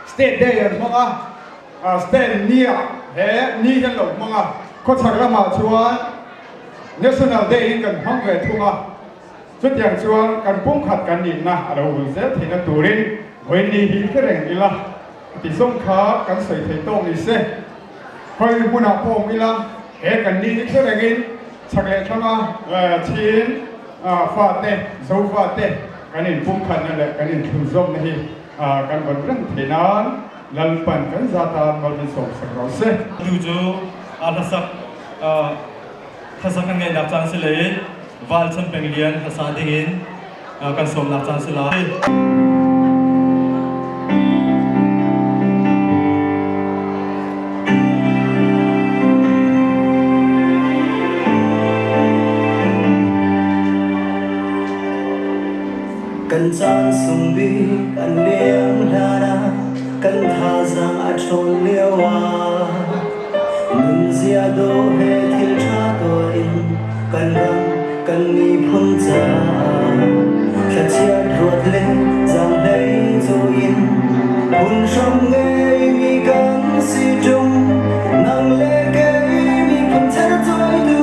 State Day an hmang a, State Ni-ah he ni hian lo hmang a, khawchhak lamah chuan National Day in kan hmang ve thung a, chutiang chuan kan pumkhat kan nihna a lo vul zel theihna turin vawiin ni hi hre reng ila ti zawng kha kan sawi thei tawk ni se. Khawi hmunah pawh awm ila he kan ni hi hre rengin chhak leh thlanga Chin fate, Zo fate kan inpumkhatna leh kan inthlunzawmna hi kan vawn reng thei nan Lalpan kan zata malmin sawmsak rawh se. Tu cu aa hlasak Hlasak kan ngaihnak caan si le val chan peng lian hlasa dingin kan sawmnak caan si lai. Kan caan sung bik an liam hlan ah kan thazaang a ṭhawn lio ah Nunzia dawh he thil ṭha tuah in kan ram kan miphun caah thlachiat ruat le zaanghlei cu in phun hram ngeimi kan si ṭung. Nang le kei miphun cercawitu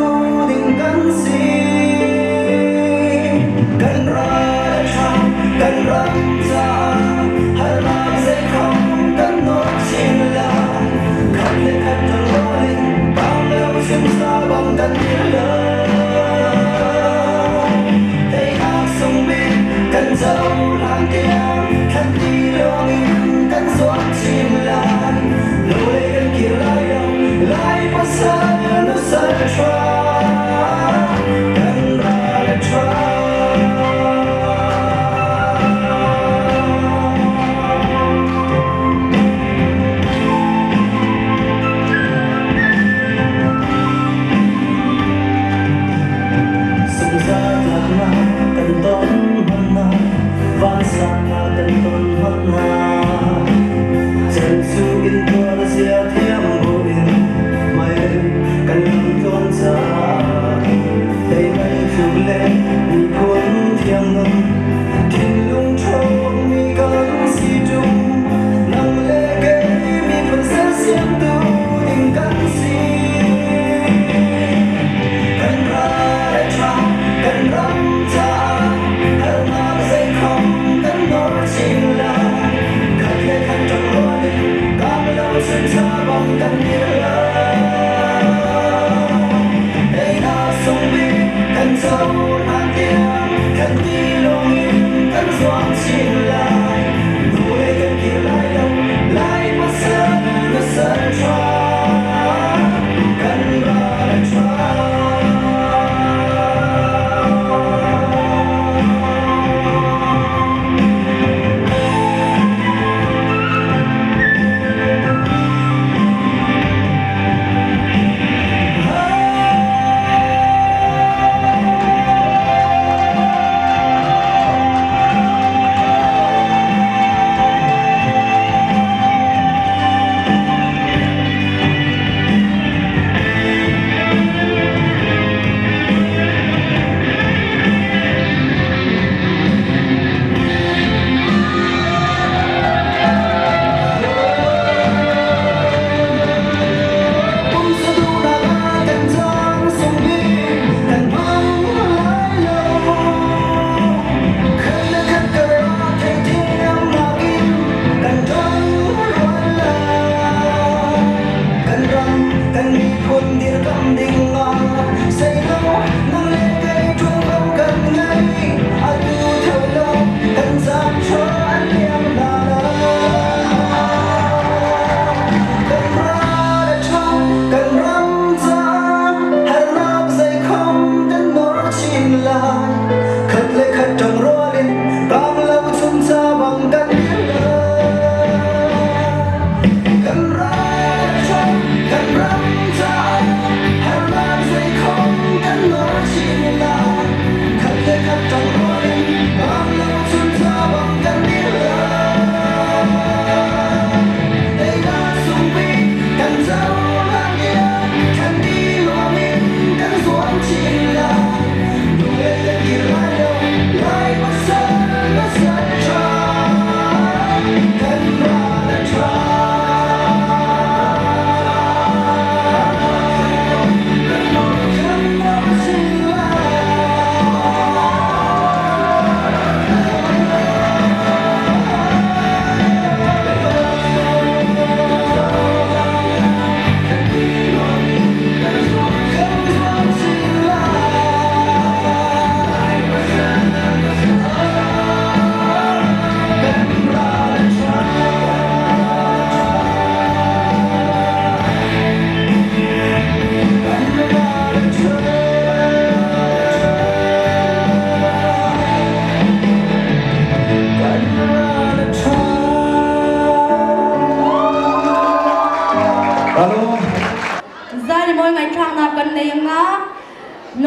ding kan si. Kan ral a ṭha, kan ram caah harnak zeikhom kan nawr chin lai. Khat le khat ṭangrual in kaam lo chimsa bang kan dir lai. Teinak sung bik kan cohlan tiang thlanti lawng in kan zuam chin lai. Lawlei kan kir lai lo, lai pasal nusal ṭha. Kan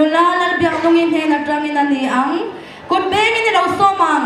Nula Lalbiaknungi hnen atangin a ni ang. Kut bengin i lo sawm ang.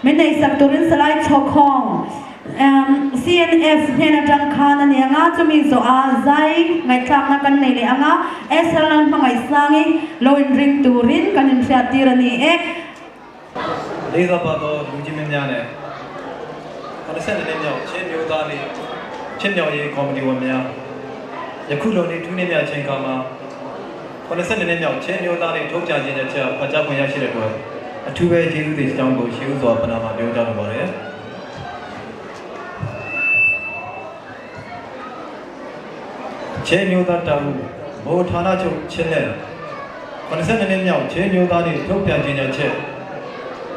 Min nei sak turin Salai Chawkhawng CNF hnen atang khan a ni anga, chumi zawh a zai ngaihthlakna kan nei leh anga, SL Lal hmangaih sangi lo inring turin kan inhriattir a ni e. လေးစားပါသောလူကြီးမင်းများနဲ့82နှစ်မြောက်ချင်းမျိုးသားနေ့ဖြစ်မြောက်ရေးကော်မတီဝင်များယခုလိုနေ့ထူးနေ့မြတ်ချိန်ခါမှာ82နှစ်မြောက်ချင်းမျိုးသားနေ့ထုတ်ပြန်ခြင်းတဲ့ချက်ဖတ်ကြားခွင့်ရရှိတဲ့အတွက်အထူးပဲကျေးဇူးတင်ကြောင်းကိုရှေးဥစွာပနာမှာပြောကြားလိုပါတယ်ချင်းမျိုးသားတာဦးမိုးဌာနချုပ်ချင်းနဲ့82နှစ်မြောက်ချင်းမျိုးသားနေ့ထုတ်ပြန်ခြင်းတဲ့ချက်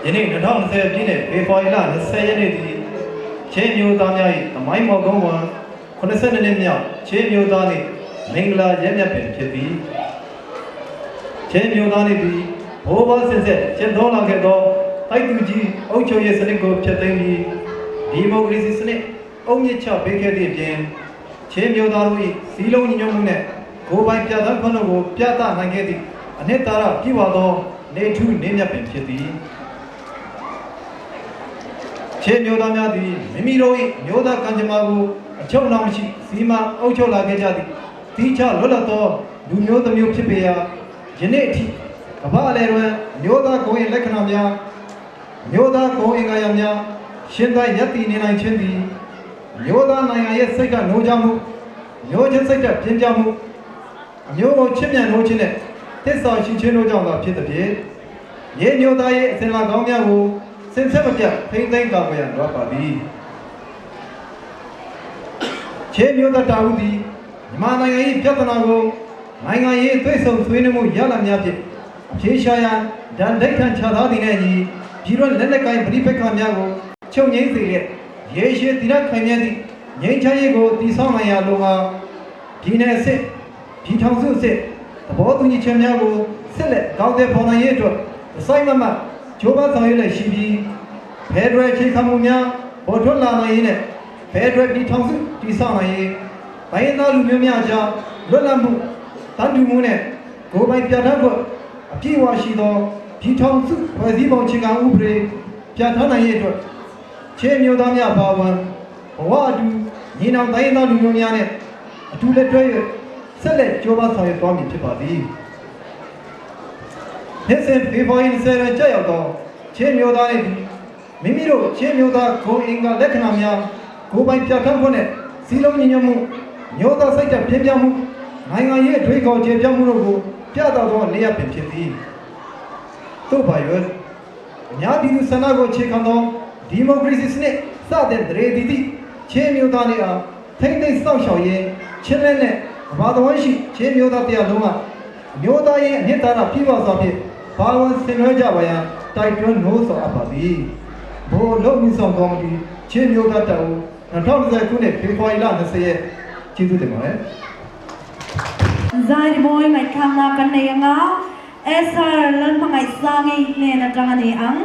ယနေ့2020ပြည့်နှစ်ဖေဖော်ဝါရီလ20ရက်နေ့သည်ချင်းမျိုးသားများ၏အမိုင်းမော်ကုန်းဝန်82နှစ်မြောက်ချင်းမျိုးသားနေ့မင်္ဂလာရက်မြတ်ပင်ဖြစ်သည်ချင်းမျိုးသားနေ့သည်ဘိုးဘွားဆင်ဆက်ကျင့်သုံးလာခဲ့သောတိုက်သူကြီးအုပ်ချုပ်ရေးစနစ်ကိုဖျက်သိမ်းပြီးဒီမိုကရေစီစနစ်အုံမြင့်ချပေးခဲ့သည့်အပြင်ချင်းမျိုးသားတို့၏စီးလုံးညီညွတ်မှုနှင့်ကိုယ်ပိုင်ပြသခွင့်တို့ကိုပြသနိုင်ခဲ့သည့်အနှစ်သာရပြည့်ဝသောနေထူးနေမြတ်ပင်ဖြစ်သည်။ ချင်းမျိုးသားများသည်မိမိတို့၏မျိုးသားကံကြမ္မာကိုအချုပ်နှောင်ရှိစီမံအုပ်ချုပ်လာခဲ့ကြသည်တိကျလွတ်လပ်သောလူမျိုးတစ်မျိုးဖြစ်ပေရာယနေ့အထိကမ္ဘာအလယ်တွင်မျိုးသားဂုဏ်၏လက္ခဏာများမျိုးသားဂုဏ်အင်္ဂါယများရှင်းတိုင်းရပ်တည်နေနိုင်ခြင်းသည်မျိုးသားနိုင်ငံရဲ့စိတ်ကနှိုးကြမှုမျိုးချင်းစိတ်ဓာတ်ပြင်းပြမှုအမျိုးကိုချစ်မြတ်နှိုးခြင်းနဲ့သစ္စာရှိခြင်းတို့ကြောင့်သာဖြစ်သည်ဖြင့်ရေမျိုးသားရဲ့အစဉ်လာကောင်းများကိုစင်ဆက်မပြတ်ထိမ့်သိမ်းကာကွယ်ရန်တော့ပါသည်ခြေမျိုးသားတာဟုသည်မြန်မာနိုင်ငံ၏ပြဿနာကိုနိုင်ငံရေးသွေးဆုံဆွေးနွေးမှုရလဒ်များဖြင့်အဖြေရှာရန်ဒဏ်ဒိဋ္ဌံချထားသည်နှင့်အညီပြည်တော်လက်နက်ကိုင်ပဋိပက္ခများကိုချုပ်ငြိမ်းစေလျက်ရေရှည်တည်ရခိုင်မြဲသည့်ငြိမ်းချမ်းရေးကိုတည်ဆောက်နိုင်ရာလိုမှာပြည်내အစစ်ပြည်ထောင်စုအစစ်သဘောတူညီချက်များကိုဆက်လက်ကောင်းတဲ့ဖော်နိုင်ရေးအတွက်စိုက်မမဂျိုးပန်းဆောင်ရွက်လက်ရှိပြီးဖက်ဒရယ်ခြေခံမှုများပေါ်ထွက်လာနိုင်ရေးနဲ့ဖက်ဒရယ်ပြည်ထောင်စုတည်ဆောက်နိုင်ရေးဘိုင်းသားလူမျိုးများကြားလွတ်လပ်မှုတန်တူမှုနဲ့ကိုယ်ပိုင်ပြဋ္ဌာန်းခွင့်အပြည့်အဝရှိသောပြည်ထောင်စုဖွဲ့စည်းပုံအခြေခံဥပဒေပြဋ္ဌာန်းနိုင်ရေးအတွက်ခြေမျိုးသားများပါဝင်ဘဝအတူညီနောင်တိုင်းသားလူမျိုးများနဲ့အတူလက်တွဲ၍ဆက်လက်ကြိုးပမ်းဆောင်ရွက်သွားမည်ဖြစ်ပါသည်နှစ်စဉ်ဖေဖော်ဝါရီ20ရက်ကြာရောက်သောချင်းမျိုးသားတွေမိမိတို့ချင်းမျိုးသားဂုံအင်္ဂါလက္ခဏာများကိုယ်ပိုင်ပြဋ္ဌာန်းခွင့်နဲ့စီလုံးညီညွတ်မှုမျိုးသားစိတ်ဓာတ်ပြင်းပြမှုနိုင်ငံရေးအထွေခေါ်ကျေပြမှုတို့ကိုပြသသောနေရာပင်ဖြစ်သည်တို့ပါရွယ်အများပြည်သူဆန္ဒကိုအခြေခံသောဒီမိုကရေစီစနစ်စတဲ့ဒရေတီတိချင်းမျိုးသားတွေအားထိမ့်သိမ့်စောင့်ရှောက်ရင်းချင်းလက်နဲ့ဘာတော်ဝန်ရှိချင်းမျိုးသားတရားလုံးကအမျိုးသားရေးအနှစ်သာရပြည့်ဝစွာဖြင့်ဘာဝင်ဆင်နွှဲကြပါရန်တိုက်တွန်းနှိုးဆော်အပ်ပါသည်ဘိုလ်လုံမှုဆောင်ကော်မတီချင်းမျိုးသားတပ်ဦး2020ခုနှစ်ဖေဖော်ဝါရီလ20ရက်ကျေးဇူးတင်ပါတယ် Zai boy ngai khang na kan nei anga SR lan mangai sangi ne na tang ani ang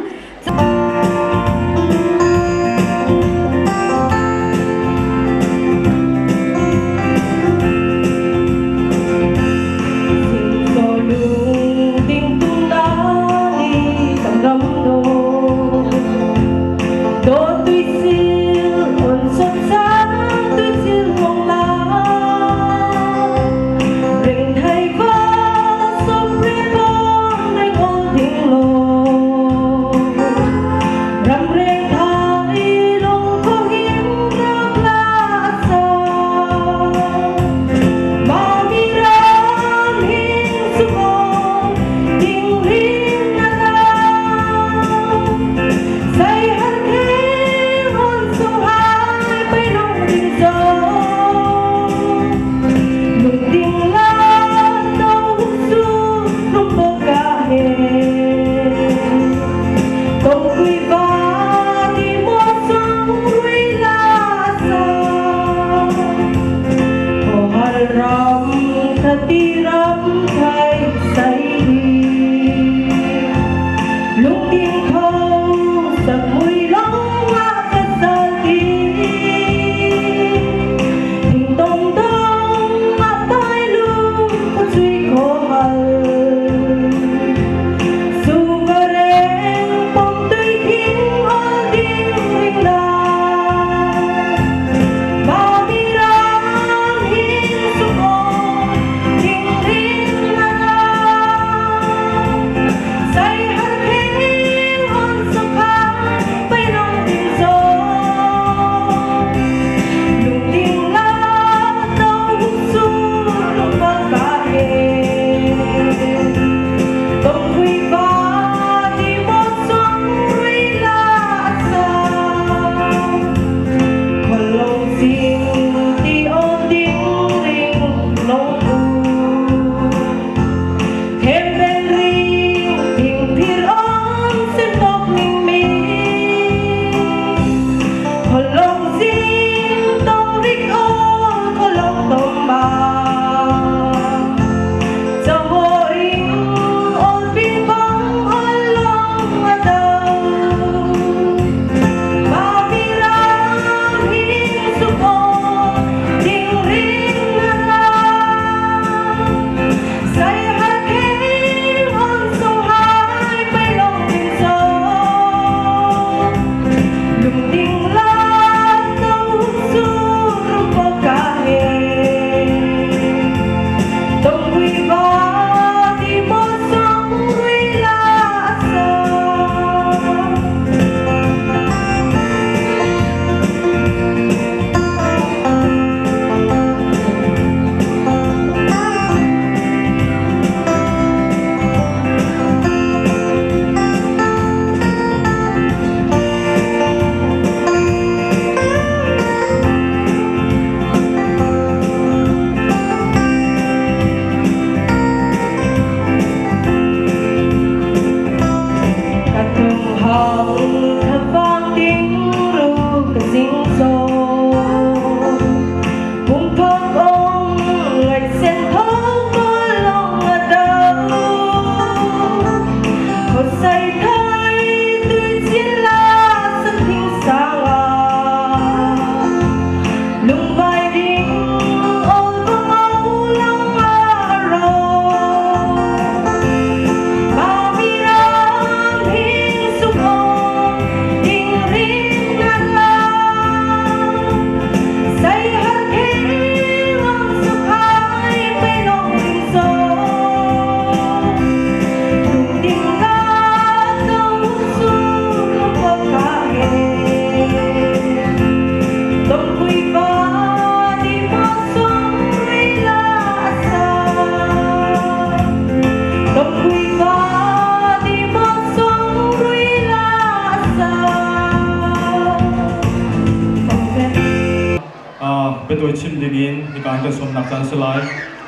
kan sawmnak caan si lai.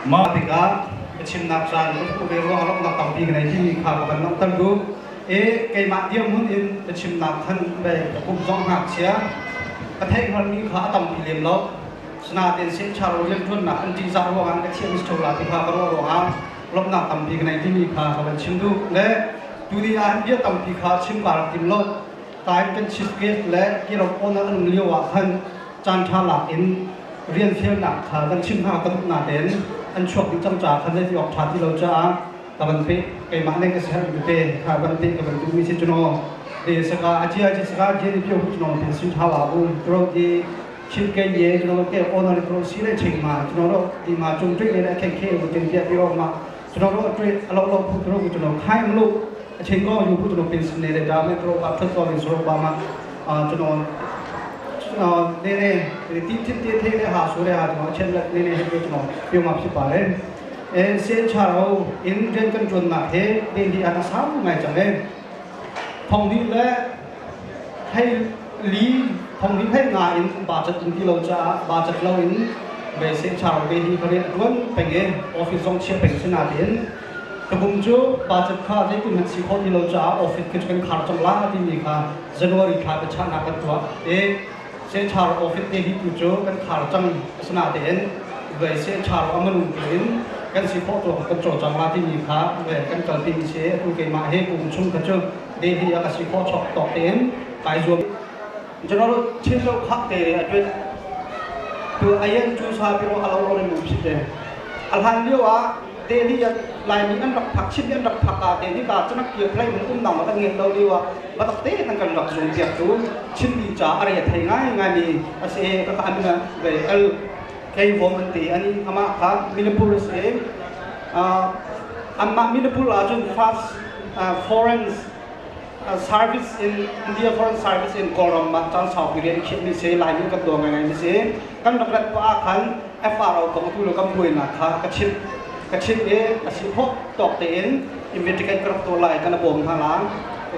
Mah tikah chimnak caan ka hmuh ve ruang lawmhnak tampi ka nei timi kha ka van langhter duh. E keimah dirhmun in biachimnak khan ve ka kum zong ngakchia ka theih hngalmi kha a tampi lem lo. Sinain senchar rianṭuannak an ṭihzah ruangah ka thiam ṭheo la ti kha ka ruah ruangah lawmhnak tampi ka nei timi kha ka van chim duh. Le tuni ah hin bia tampi kha chim kaa rak tim lo. Tain kan chief guest le kirok owner an um lio ah khan caan ṭha lak in rian fialnak kha kan chim hna ka duh natein an chuak dih cang caah khan zeiti awk ṭha ti lo caah ka van peh keimah nih ka siaherh tete kha van peh ka van duhmi si cuno te saka a cia ci saka je ni pio hu cuno tin sin tha wa um tro ti chin ke ye cuno ke owner pro si le ching ma cuno ro ti ma chung tri le khe khe bu tin pia pi ma cuno ro tri alo lo phu tro ku cuno khai lu a ching ko yu pu cuno pin sin ne le da me tro ba thot ko ni so ba ma cuno ne ne ti tin ti the le ha su le ha cuno chen le ne ne he cuno pio ma phi pa le CHRO in rian kan ṭuannak hi Delhi ah a sau ngai cang i thong hnih le hlei li thong hnih hlei nga in budget um ti lo caah budget lo in ve CHRO Delhi kha rian a ṭuan peng i office zong chia peng si nain tukum cu budget kha zeitin hmanh si khawh ti lo caah office khi cu kan khar cang la timi kha January thla biachahnak kan tuah i CHRO office te hi tu cu kan khar cang asinain vei CHRO a manung tiin kan si khawh tuah kan cawlcang la timi kha vei kan kalpi mi si atu keimah he kum chung kha cu Delhi ah ka si khawh chok tawk tein kai zuam general chin lo khak te a tuet tu ayen chu sa pi ro alo ro mu phi te a hlan lio ah Delhi ah Laimi an rak phak Chin an rak phak ah Delhi ka chanak kir play mun um nang kan ngel lo lio ah batak te kan kan rak zung piak cu Chinmi ca a re thei ngai ngai mi a si ka ka amina ve el kei vom an ti ani ama kha Manipur si amma Manipur ah cun first foreign service in India Foreign Service in Kawlram ah caan saupi rian khinh mi si Laimi kan daw ngai ngai mi si kan rak rat ah khan FRO kong tu lo kan buainak kha ka chimh ka chimh i a si khawh tawk tein investigate ka rak tuah lai kan bawm hna la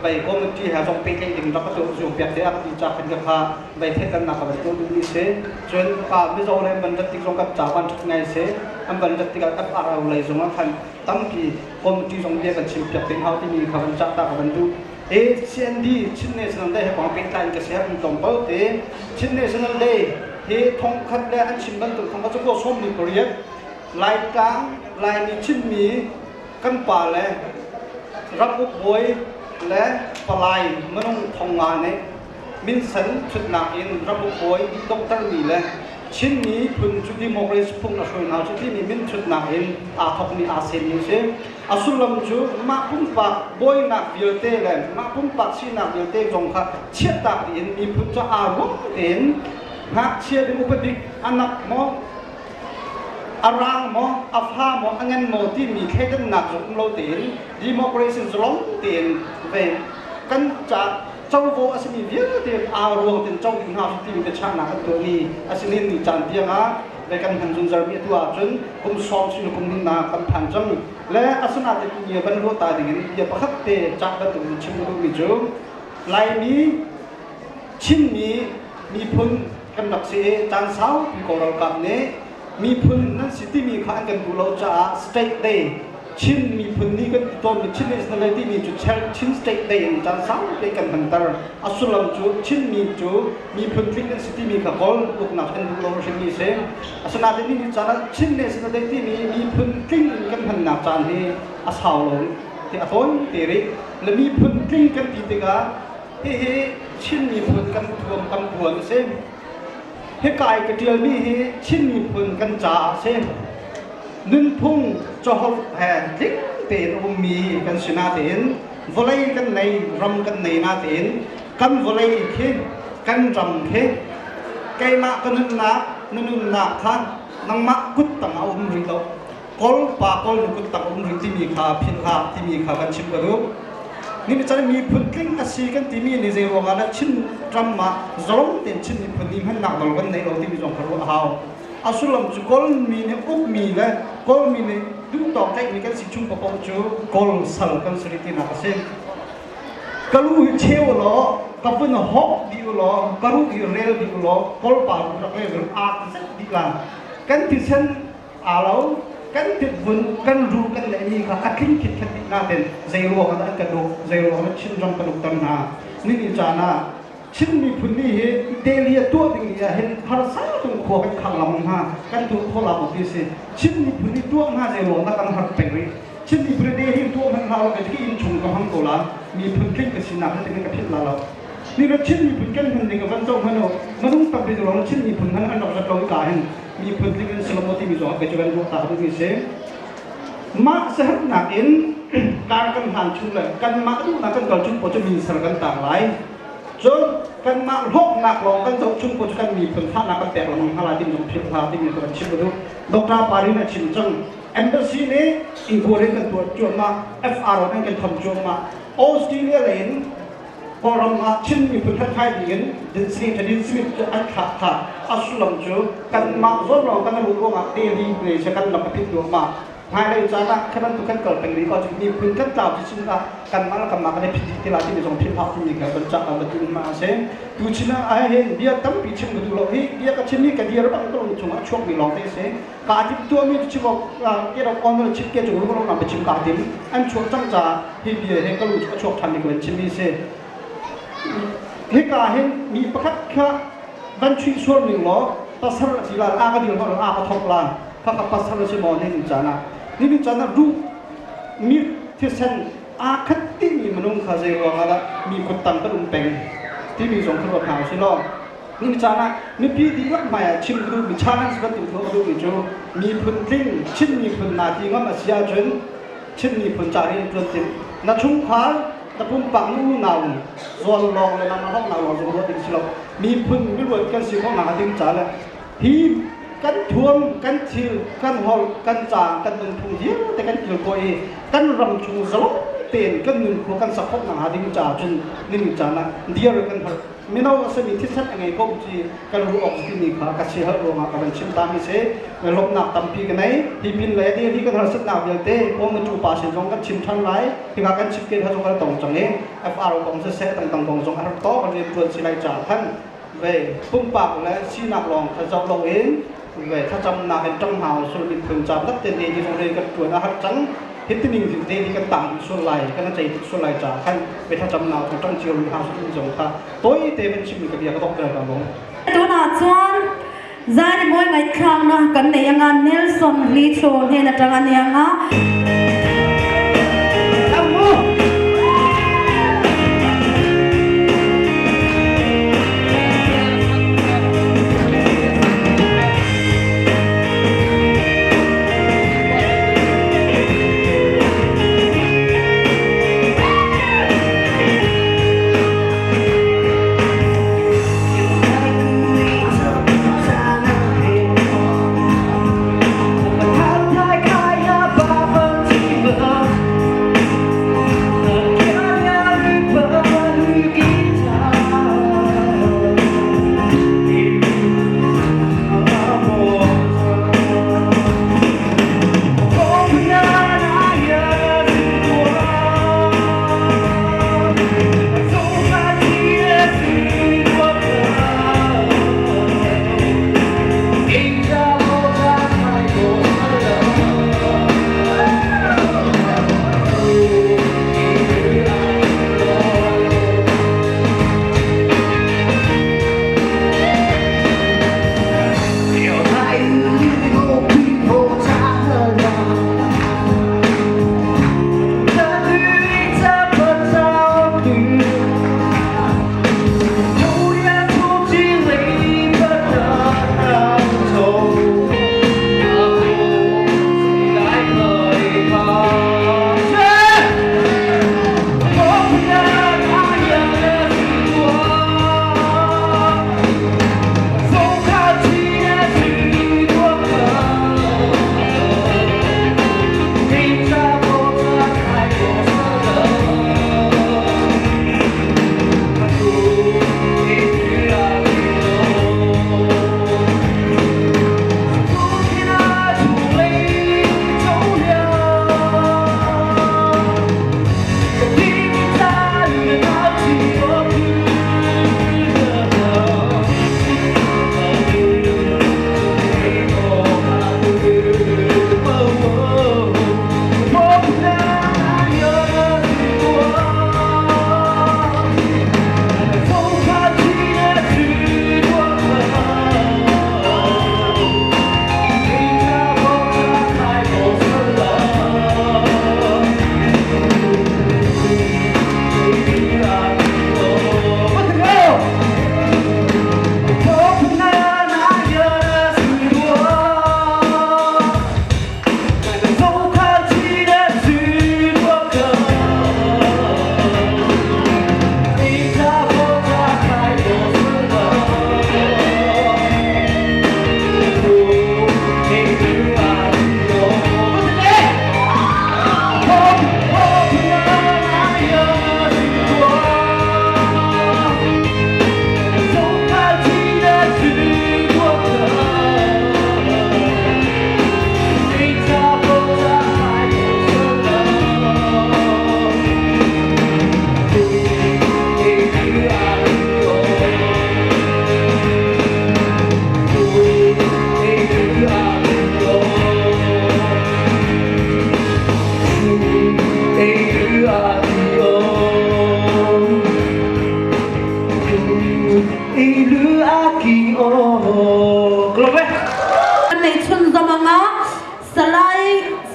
vai committee he zong pehtlaih ding rak ka tuah zung piak te a ka ti ca khan ka kha vai theihternak ka van tuah duh mi si cun ka Mizo le van rat tik zong kan ca van ṭhat ngai si an van rat tikah FRO lei zong ah khan tampi committee zong bia kan chim piak ding hau timi kha van cah ta ka van duh e CND Chin National Day he kong pehtlai in ka share in tlawmpal te Chin National Day hi thongkhat le an chim bantuk thongkhat cu 18 Laitlang Laimi Chinmi kan pa le ramuk bawi le palai minung thong nga nih minsen thutnak in ramuk bawi donghtermi le Chin miphun cu democracy phung a hruai hna cu timi minthutnak in aa thawkmi aa semmi a si. A sullam cu mah pumpak bawinak vialte le mah pumpak sinak vialte zong kha chiahtak dih in miphun cu aa ruang tein ngakchia bik upa bik anak maw a rang maw a fa maw a ngan maw timi thleidannak zong um lo tein democracy zalong tein ve kan ca covo a simi vialte aa ruang ten co ding hna timi biachahnak an tuahmi a si nin ni caan tiang ah ve kan hman zungzalmi atu ahcun kum sawm sin kum hnih na kan phan cang le asinain tu ni van ruah ta ding in bia pakhat te cah bantuk in chim duhmi cu Laimi Chinmi miphun kan rak si i caan saupi Kawl ralkap nih miphun nan si timi kha an kan duh lo caah state day Chin miphun nih kan ti tawnmi Chin National Day timi cu Chin State Day in caan saupi kan hmanter. A sullam cu Chinmi cu miphun tling an si timi kha Kawl uknak an duh lo hrimmi si. Asinain ni ni caan ah Chin National Day timi miphun tling in kan hmannak caan hi a sau lo ti a tawi te rih. Le miphun tling kan ti tikah hihi Chin miphun kan thuam kan buan a si. Hika i ka ṭialmi hi Chin miphun kan caah a si. Nunphung caholh he tling tein a ummi kan si natein vawlei kan nei, ram kan nei natein kan vawlei khi kan ram khi keimah ka nunnak na nunnak kha nangmah kut tang a um rih lo. Kawl pa kawl nu kut tang um rih timi kha philh hlah timi kha kan chim ka duh. Ni chan miphun tling a si kan timi ni zei ruangah dah Chin ram ah zalong tein Chin miphun nih hmannak nawl kan nei lo timi zong kha ruah a hau. A sullam cu Kawl mi nih ukmi le Kawl mi nih duhtawk tlaihmi kan si chung paoh cu Kawl sal kan si rih tinak a si. Ka lu hi cheu law ka vun hawk dih u law ka ruh hi rel dih u law Kawl pa ruh rak le ak zet dih la. Kan thisen aa lo, kan titvun, kan ru kan neihmi kha a tling khitkhet dih nain zei ruang ah dah an kan uk, zei ruang ah Chin ram kan ukter hna. Nini caan ah Chin miphun nih hi Delhi ah tuah ding ah hin harsa tung khua kan khang lengmang hna, kan tuah khawh la maw ti a si. Chin miphun nih tuah hna zei ruang dah kan har peng rih. Chin miphun Delhi tuah hmanh hlah law kei inn chung ka hmang ko la, miphun tling ka sinak hi tin ka philh la lo. Ni rat Chin miphun kan hman ding van zoh hmanh u, minung tampi ruang Chin miphun hman an rak rat lo i ka hin miphun tling in si lo maw timi zong ah kei cu kan ruah ta duhmi si. Mah siaherhnak in kar kan hlan chung le kanmah duhnak kan kal chung paoh cu min ser kan tang lai. Cun kanmah hlawknak lawng kan zoh chung paoh cu kan miphun fahnak kan pek lengmang hna lai timi zong philh hlah timi ka van chim ka duh. Dr. Parin a chim cang. Embassy nih inquiry kan tuah cuahmah, FR an kan kham cuahmah. Australia lei in Kawlram ah Chin miphun hlathlai ding in Senator Dean Smith cu an thlah kha a sullam cu kanmah zawn lawng kan ruh ruangah Delhi lei cu kan lam a phit duahmah. Hmailei caan ah khi bantuk kan kal peng rih ko ahcun miphun kan tlau ti sin ah kanmah le kanmah kan i phit dih ti lai timi zong philh hlah timi kha kan cah kan duh ma a si. Tu chin ah hin bia tampi chim ka duh lo. Hi bia ka chim hi ka dir bang ka lung chungah a chuakmi lawng te a si. Kaa timh tuahmi cu chim awk ke rak honor chim ke cung rung rung chim kaa tim an chuah cang caah hi bia he ka lung cu a chuak ṭhan mi ka van chimmi si. Hika hin mi pakhat kha van chuih sual ning law pasal a si la a ka dil hna a ka thok la kha ka pasal a si maw ni caan ah ni caan ah duh mi thisen aa khat timi minung kha zei ruang ah dah mi kut tang kan um peng timi zong kha ruat hna usih law Ni caan ah mipi dihlak hmai ah chim ka duhmi challenge bantuk tuah ka duhmi cu miphun tling Chin miphun naa ti ngam a si ahcun Chin miphun ca rian ṭuan tim na chungkhar na pumpak na unau zual lawng le nangmah hlawknak lawng zong ruah ding si lo miphun miluat kan si khawh nakhnga ding ca le hi kan thuam kan thil kan holh kan ca kan nunphung vialte kan kilkawi i kan ram chung zalong tein kan nunkhua kan sak khawh nakhnga ding caah cun nihin caan ah dir kan herh. Mino a simi thisen a ngei ko ti kan ruah awk timi kha ka siaherh ruangah ka van chim ta mi si. Lawmhnak tampi ka nei. Hi pin le daily kan harsatnak vialte kong na pa sin zong kan chim than lai. Hika kan chim ke kha zong kan tong cang i FR kong siseh tangtang kong zong a har to kan rian tuan si lai ca khan ve pumpak le sinak lawng kha zoh loin ve thlacamnak in ṭang hna sul miphun ca tak te daily zong rian kan ṭuan a har cang. Hitining daily kan tang sual lai kan cei tuk sual lai ca khan ve thlacamnak zong ṭang cio rih hna sul zong kha toi te van chim ka bia ka dok ber ka lung. Tunah chuan zani mawi ngaihthlakna kan nei anga Nelson Hlicho hnen atang anianga.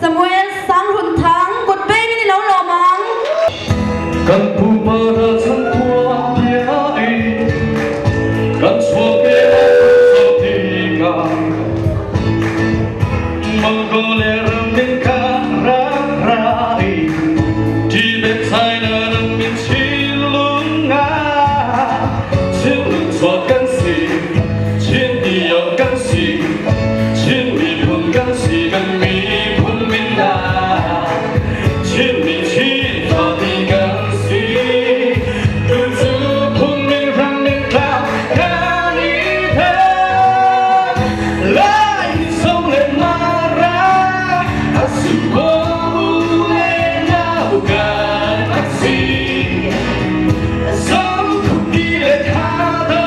Samuel Sang Hun Thang kut pe min i lo lawm ang. Kan pupa ralchan khua bia i kan chuak e tikah Mongolia ram in kan rak ra i Tibet China ram in Chinlung ah Chinlung chuak kan si Chin io kan si Chin miphun kan si kan miphun min ah Chinmi Chin fami kan si tu cu phungmin rammin tlang kan i then Lai song le mara a su ko le nau kan rak si Zo khupi le thado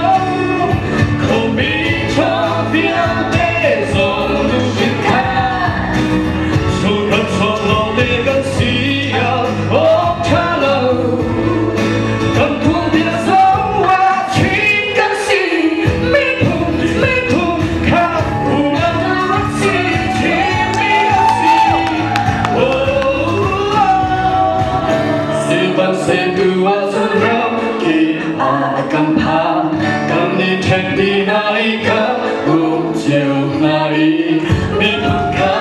khomi chaw vialte zong lungthin kha Sungkhat sawm lawngte kan si ah awk ṭha lo. Kan tuanbia zong ah Chin kan si. Miphun, miphun kha unau rak si. Chinmi kan si. Oh, Sihmanhsehlaw ahcun ram ki ah kan phan. Kan i ṭhen ti hna i kan um cio hna i miphun kha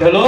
Hello.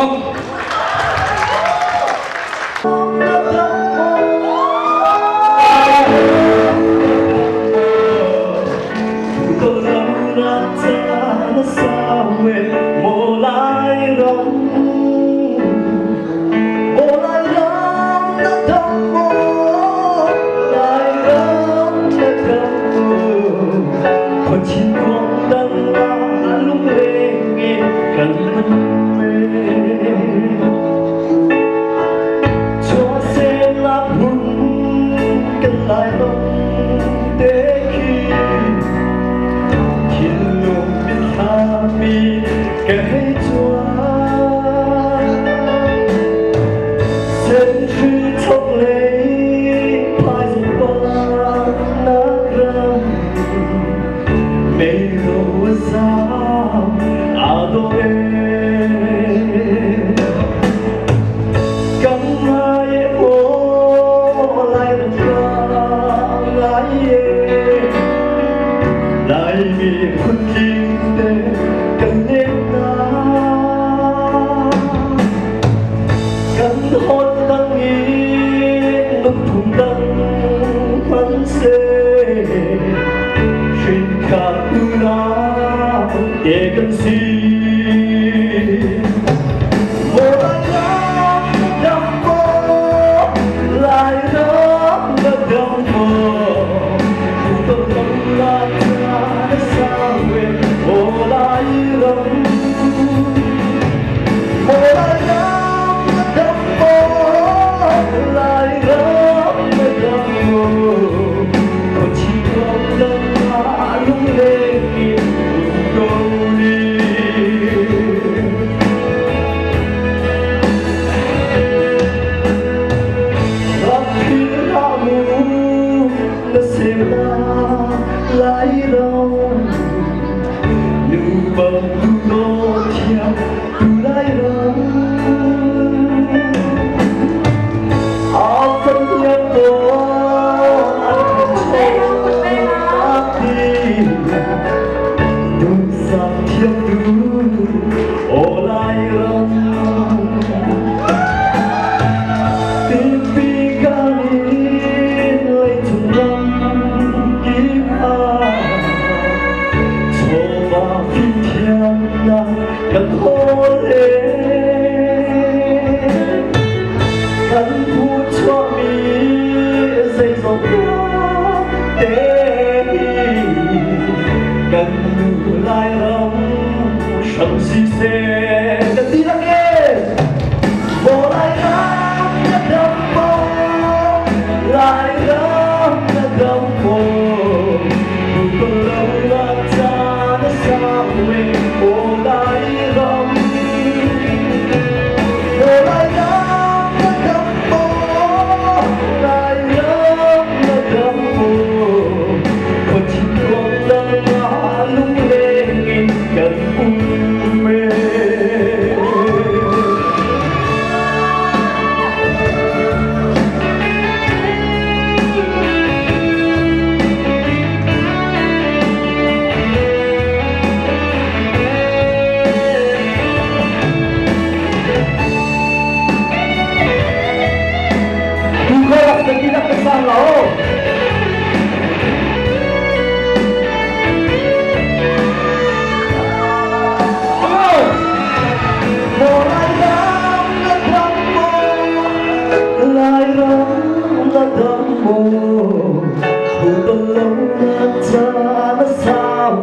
Lai mi phun tling te kan len na.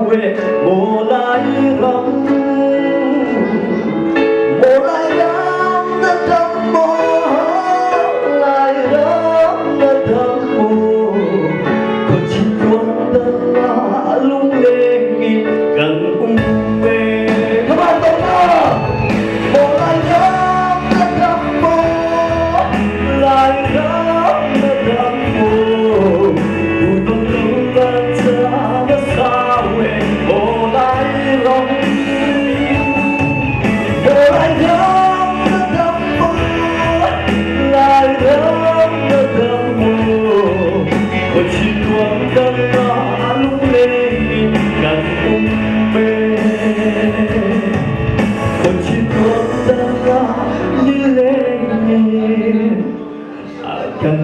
we maw Lairam maw Lairam na dam maw Lairam na dam maw khuachit ruang dang ah lungleng in kan um ve. Come on, Donna! Maw Lairam na dam maw Lairam na dam maw Udon lunglan ca na sau e maw Lairam maw Lairam na dam maw Lairam na dam maw Khuachit ruang dang ah lungleng in kan um ve. Khuachit ruang dang ah lileng in kan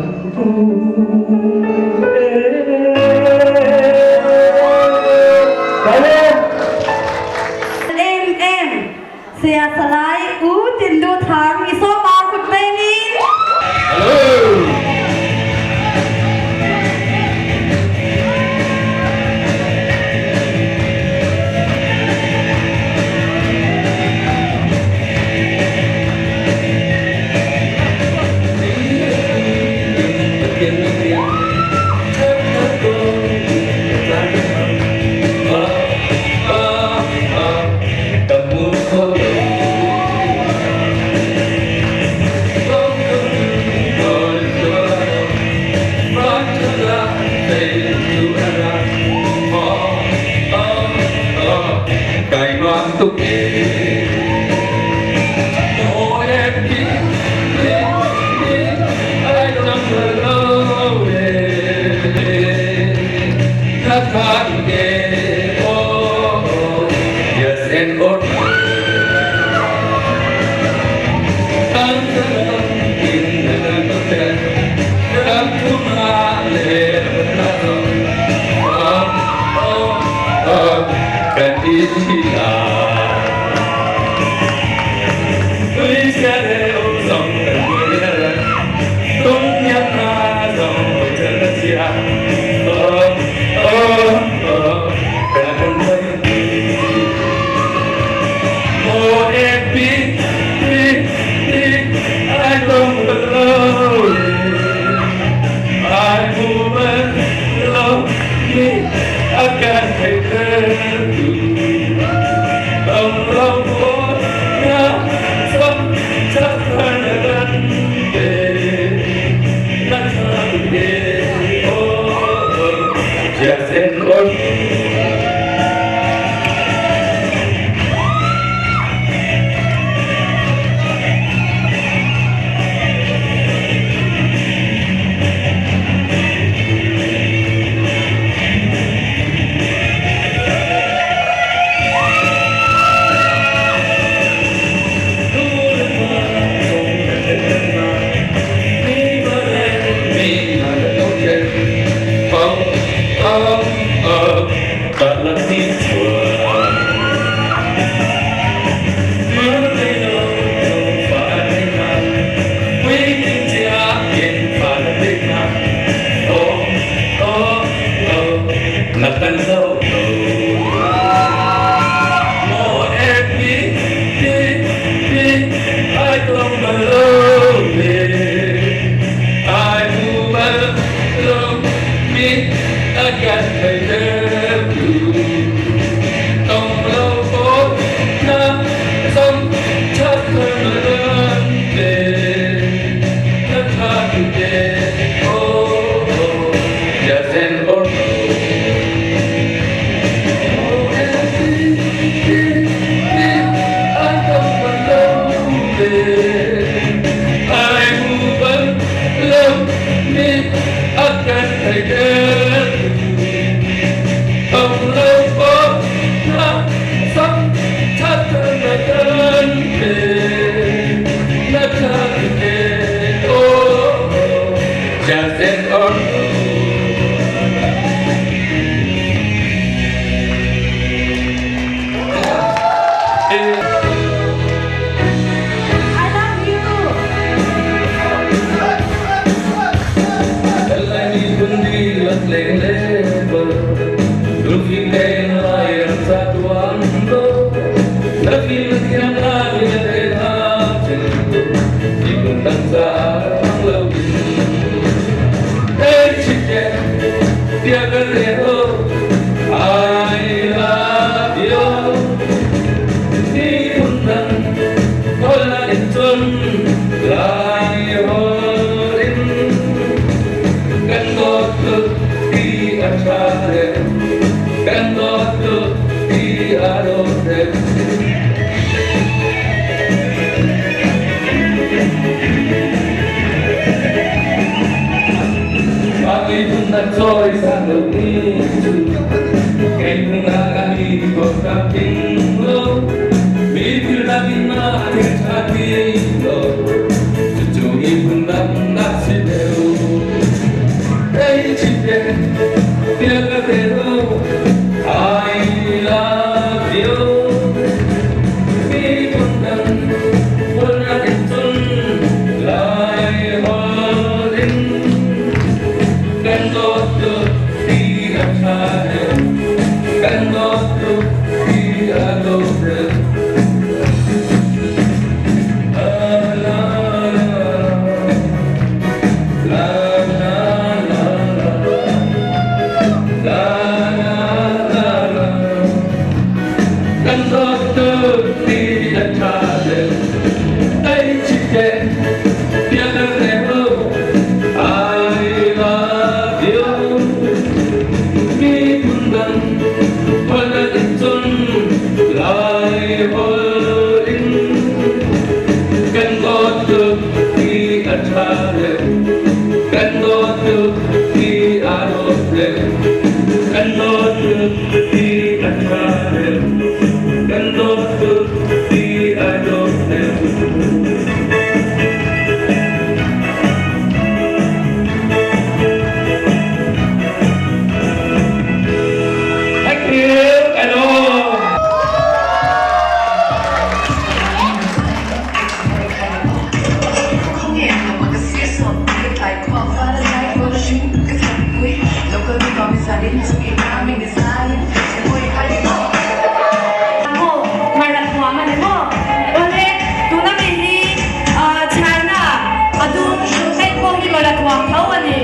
um ve. Em em Saya Salai U Tin Lu Thang i sawm ar kut peng in. Hello. Kai nuam tuk Yes and or Kan i thi Yes and or. Yes and or Just an or. I love you. Lai holh in kan dawt tuk ti a ṭha deuh, kan dawt tuk ti a dawt deuh. Mah miphun na cawisan lomi cu kei nungak a mi dawt ka tling lo. Mi thil dang in na thil ṭha ti lo. Cucu miphun dang na si deuh. Hei chite tial ka te lo. I love you. Miphun dang holh in cun Lai holh in kan dawt tuk ti a ṭha deuh. Kan dawt tuk ti a dawt deuh. La la la la la la la la la. Kan dawt tuk ti a ṭha deuh. Tei chite tiang te ho. I love you. Miphun dang holh in cun Lai holh in kan dawt tuk ti a ṭha deuh. Kan dawt tuk ti a dawt deuh. Kan dawt tuk ti a ṭha deuh. Kan dawt tuk ti a dawt deuh. Thank you. Hello. Mo marat hua ma ni mo ole tuna mi hi China adum hei ko hi marat hua tho ani.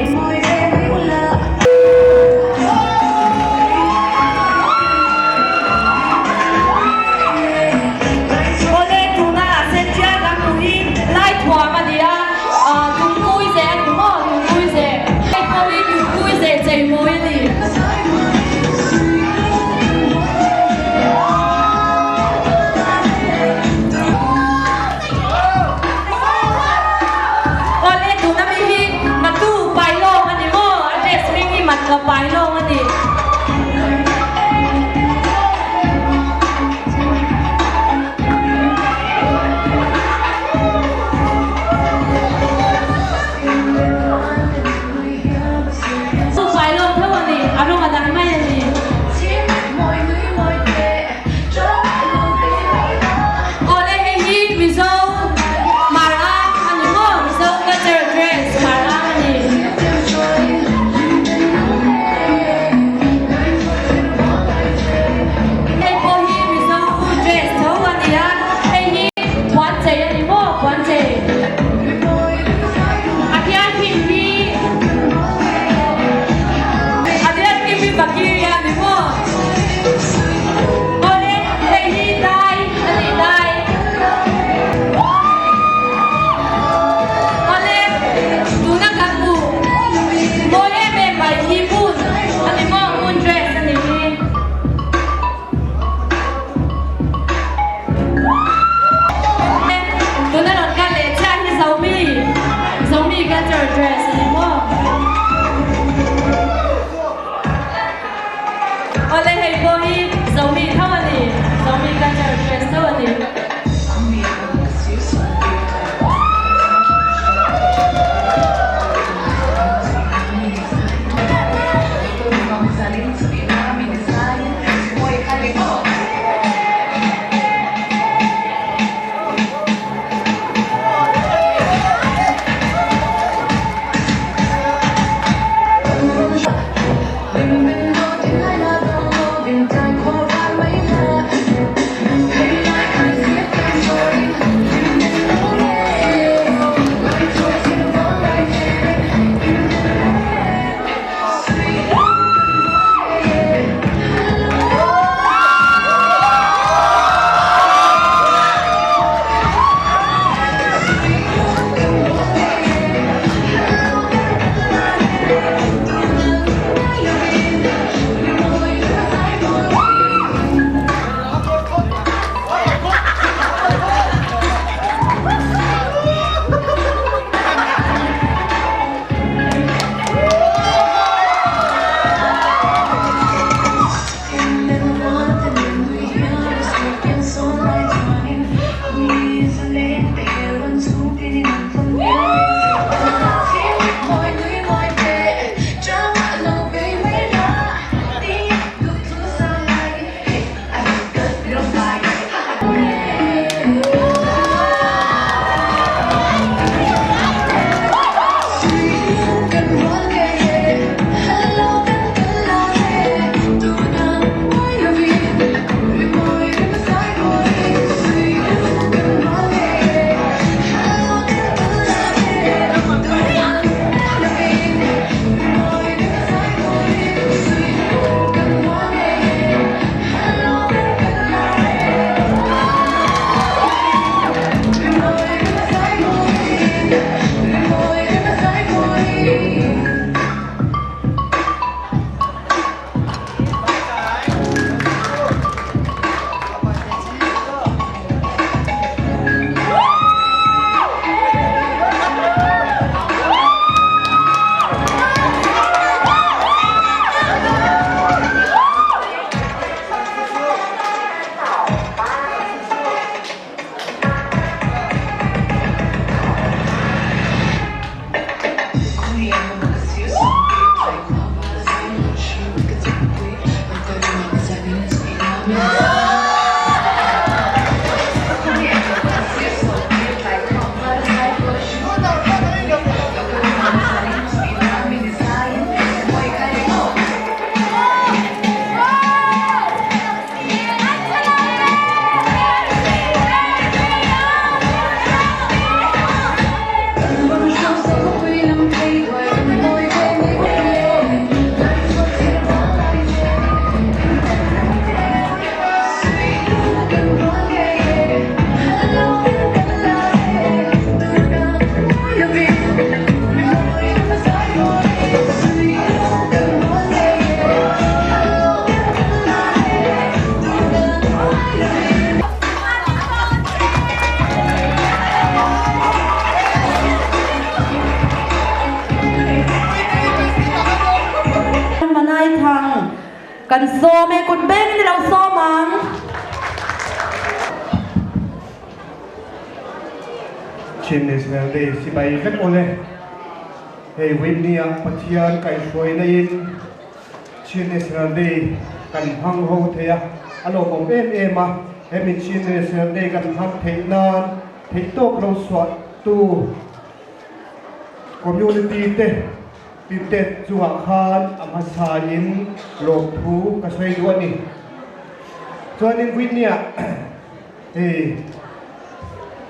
Ole tuna sentia lam mu hi lai thuam ani a, tungkui ze ani mo, tungkui ze hei ko hi tungkui ze chei moi ani. Ole tuna mi hi matu pailong ani mo, a dress hming hi mat ka pailong ani. Tu pailong tho ani, a rawng a dang mai ani. Ole hei hi Mizo Mara ani mo, Mizo cultural dress Mara ani. Kan sawm e, kut beng in lo sawm ang. Chin National Day sipai vek ole. Hei Whitney ah Pathian kaihhruai na in Chin National Day kan hmang ho thei a, a lawmawm em em a. Hemi Chin National Day kan hman theih nan theihtawp lo suahtu community te tinte chungah khan a hmasa in lawmthu ka sawi duh a ni. Chuanin Whitney ah hei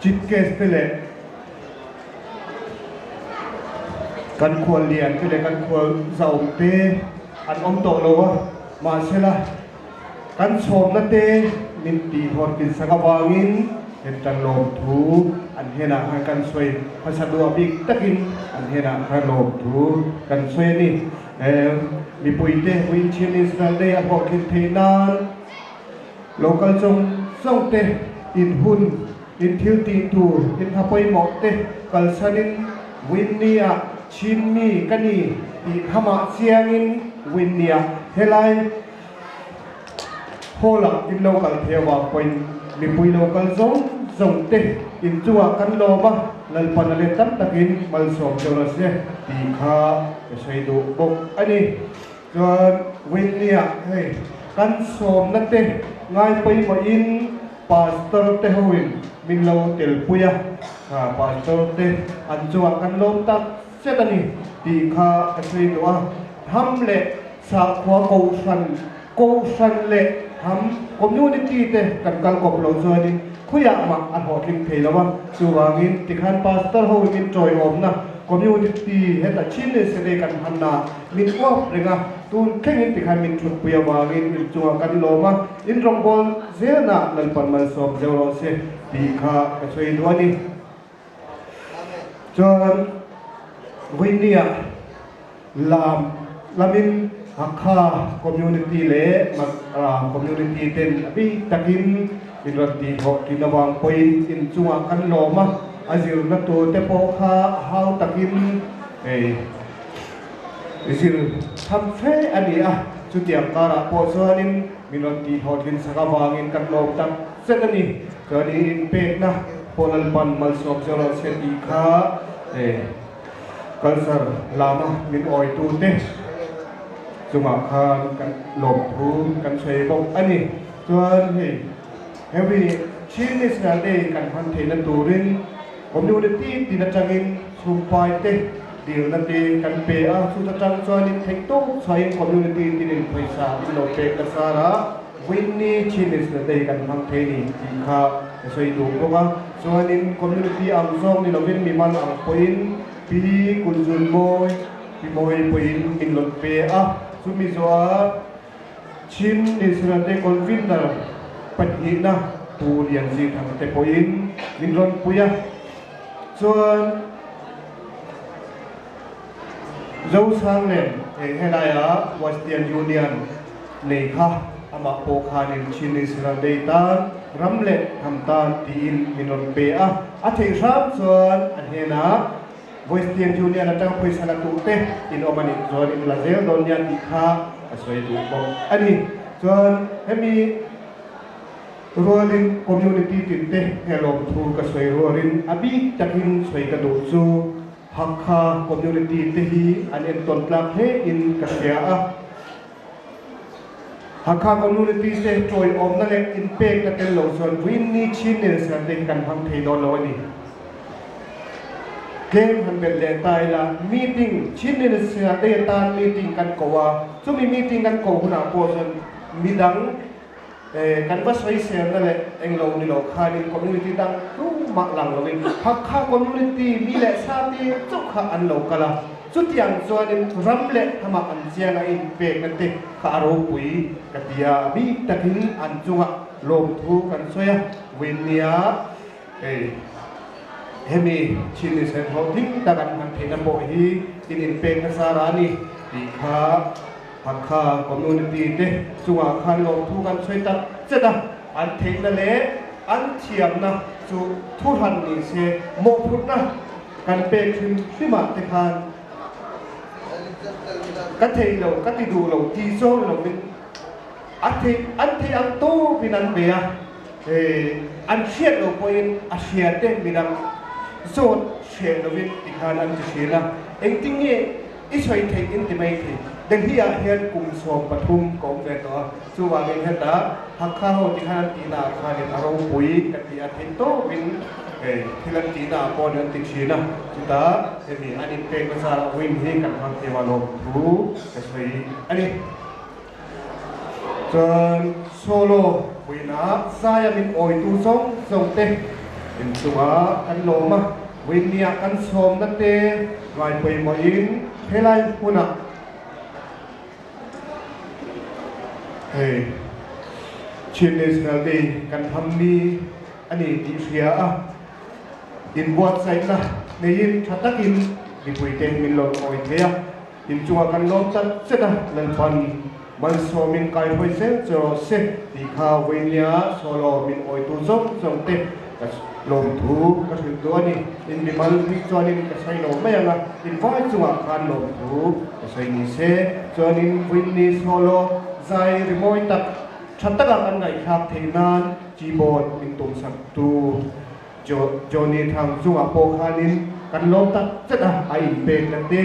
Chief Guest te leh Kan khual lian te leh kan khual zaum te an awm tawh lo a, mahsela kan chhawmna te min tihhawr tinsak avangin hetiang lawmthu an hnenah khan kan sawi hmasa duah bik takin an hnenah khan lawmthu kan sawi a ni. Mipuite Winchim Israel Day a hlawhtlin theih nan Local zawng zawng te in hun, in thil tih tur, in hna pawimawh te kalsanin Winnie-ah Chinmi ka ni tih hamah chiangin Winnie-ah helai hall-ah in lo kal thei avang pawhin mipui local zawng zawng te in chungah kan lawm a, Lalpan a let tam takin malsawm deuh rawh se tih kha ka sawi duh bawk a ni. Chuan Winnie-ah hei kan sawmna te ngai pawimawhin Pastor te hoin min lo telpui a, kha Pastor te an chungah kan lawm tak zet a ni tih kha ka sawi duh a. Ham leh sakhua kohhran, kohhran leh ham community te kan kal kawp lo chuanin khawiah mah a hlawhtling thei lo a, chuvangin tikhan Pastor hoin min tawiawmna community heta Chin Nursery kan hmanna Min uap reng a, tun thlengin tikhan min thutpui avangin in chungah kan lawm a, in rawngbâwl zelna Lalpan malsawm zeuh rawh se tih kha ka sawi duh a ni. Chuan Vawinia lam lamin Hakha community leh Mara community ten a bik takin in rawn tihhlawh ṭin avang pawhin in chungah kan lawm a, a zirna turte pawh kha a hau takin hei. Zir tham fe a ni a, chutiang karah pawh chuanin min rawn tihhlawhtlin sak avangin kan lawm tak zet a ni. Chuan i inpekna pawh Lalpan malsawm zeuh rawh se tih kha culture lama min awitute chungah khan kan lawmthu kan sawi bawk a ni. Chuan hei heavy Chin National Day kan hman theihna turin Community tin atangin chhungpai te dilna te kan pe a, chuta tang chuanin theih tawk chhuahin community tinin pawisa in lo pek ta sar a, Winnie Chin na te hi kan hmang thei ni tih kha ka sawi duh bawk a. Chuanin community ang zawng ni lovin mimal ang pawhin Pi Kunzun Mawi, Pi Mawi pawhin min rawn pe a, chumi zawha Chin National Day Convener pahnihna Pu Lianzi Thangte pawhin min rawn pui a, chuan Zosang nen helaia Western Union nei kha amah pawh khanin Chin National Day tan ram leh hnam tan tiin min rawn pe a, a theih hram chuan a hnenah Western Union atang pawisa la tur te in awm a nih chuan in la zel dawn nia tih kha ka sawi duh bawk a ni. Chuan hemi rualin community tin te he lawmthu ka sawi rualin a bik takin sawi ka duh chu Hakha community te hi an entawn tlak hle in ka hria a. Hakha community te tawiawmna leh inpekna tel lo chuan Winnie Chin Nelson te hi kan hmang thei dawn lo a ni. Tlem han belh leh ta ila, meeting, Chin Nelson te atan meeting kan ko a, chumi meeting kan ko hunah pawh chuan midang kan va sawiselna leh englo ni lo khanin community dang tumah lang lovin Hakha community mi leh sa te chauh kha an lo kal a. Chutiang chuanin ram leh hnamah an chiang a inpekna te kha a ropui ka ti a, a bik takin an chungah lawmthu kan sawi a, Winnie-a hei hemi chin ni sen hlawhtling tak an hman theihna pawh hi in inpek nasa ra a ni tih kha Hakha community te chungah khan lawmthu kan sawi tak zet a, an theihna leh an thiamna chu thuhran ni se mawhphurhna Kan pek hrim hrimah te khan ka thei lo, ka ti duh lo ti zawng lovin A thei an thei ang tawpin an pe a, an hriat lo pawhin a hria te midang zawt hreh lovin tikhan an ti thin a. Engtin nge i sawi theih in ti mai thei. Delhi ah hian kum 13 ka awm ve tawh a, chuvangin hetah Hakha ho tikhan an tihna ah khanin a ropui ka ti a, theih tawpin thil an tihna ah pawh an ti thin a, chutah hemi an inpek nasa win hi kan hmang thei a lawm thu ka sawi a ni. Chuan solo vuina zaia min awitu zawng zawng te inchungah kan lawm a, vuinia kan sawmna te ngai pawimawhin helai hmunah hei Chin National Day kan hammi a ni tih hria a, inbuatsaihna neiin tha takin mipuite min lo awi thei a. Inchungah kan lawm chat chet a, Lalpan malsawmin kai hawi zel che rawh se tih kha vawinia solo min awitu zawng zawng te ka lawmthu ka hrilh duh a ni. In mimal bik chuanin ka sawi lo mai ang a, in vai chungah khan lawmthu ka sawi ni se. Chuanin vawiini solo zai rimawi tak tha taka kan ngaihthlak theih nan keyboard min tumsaktu Johnny Thang chungah pawh khanin kan lawm tak zet a, a inpekna te,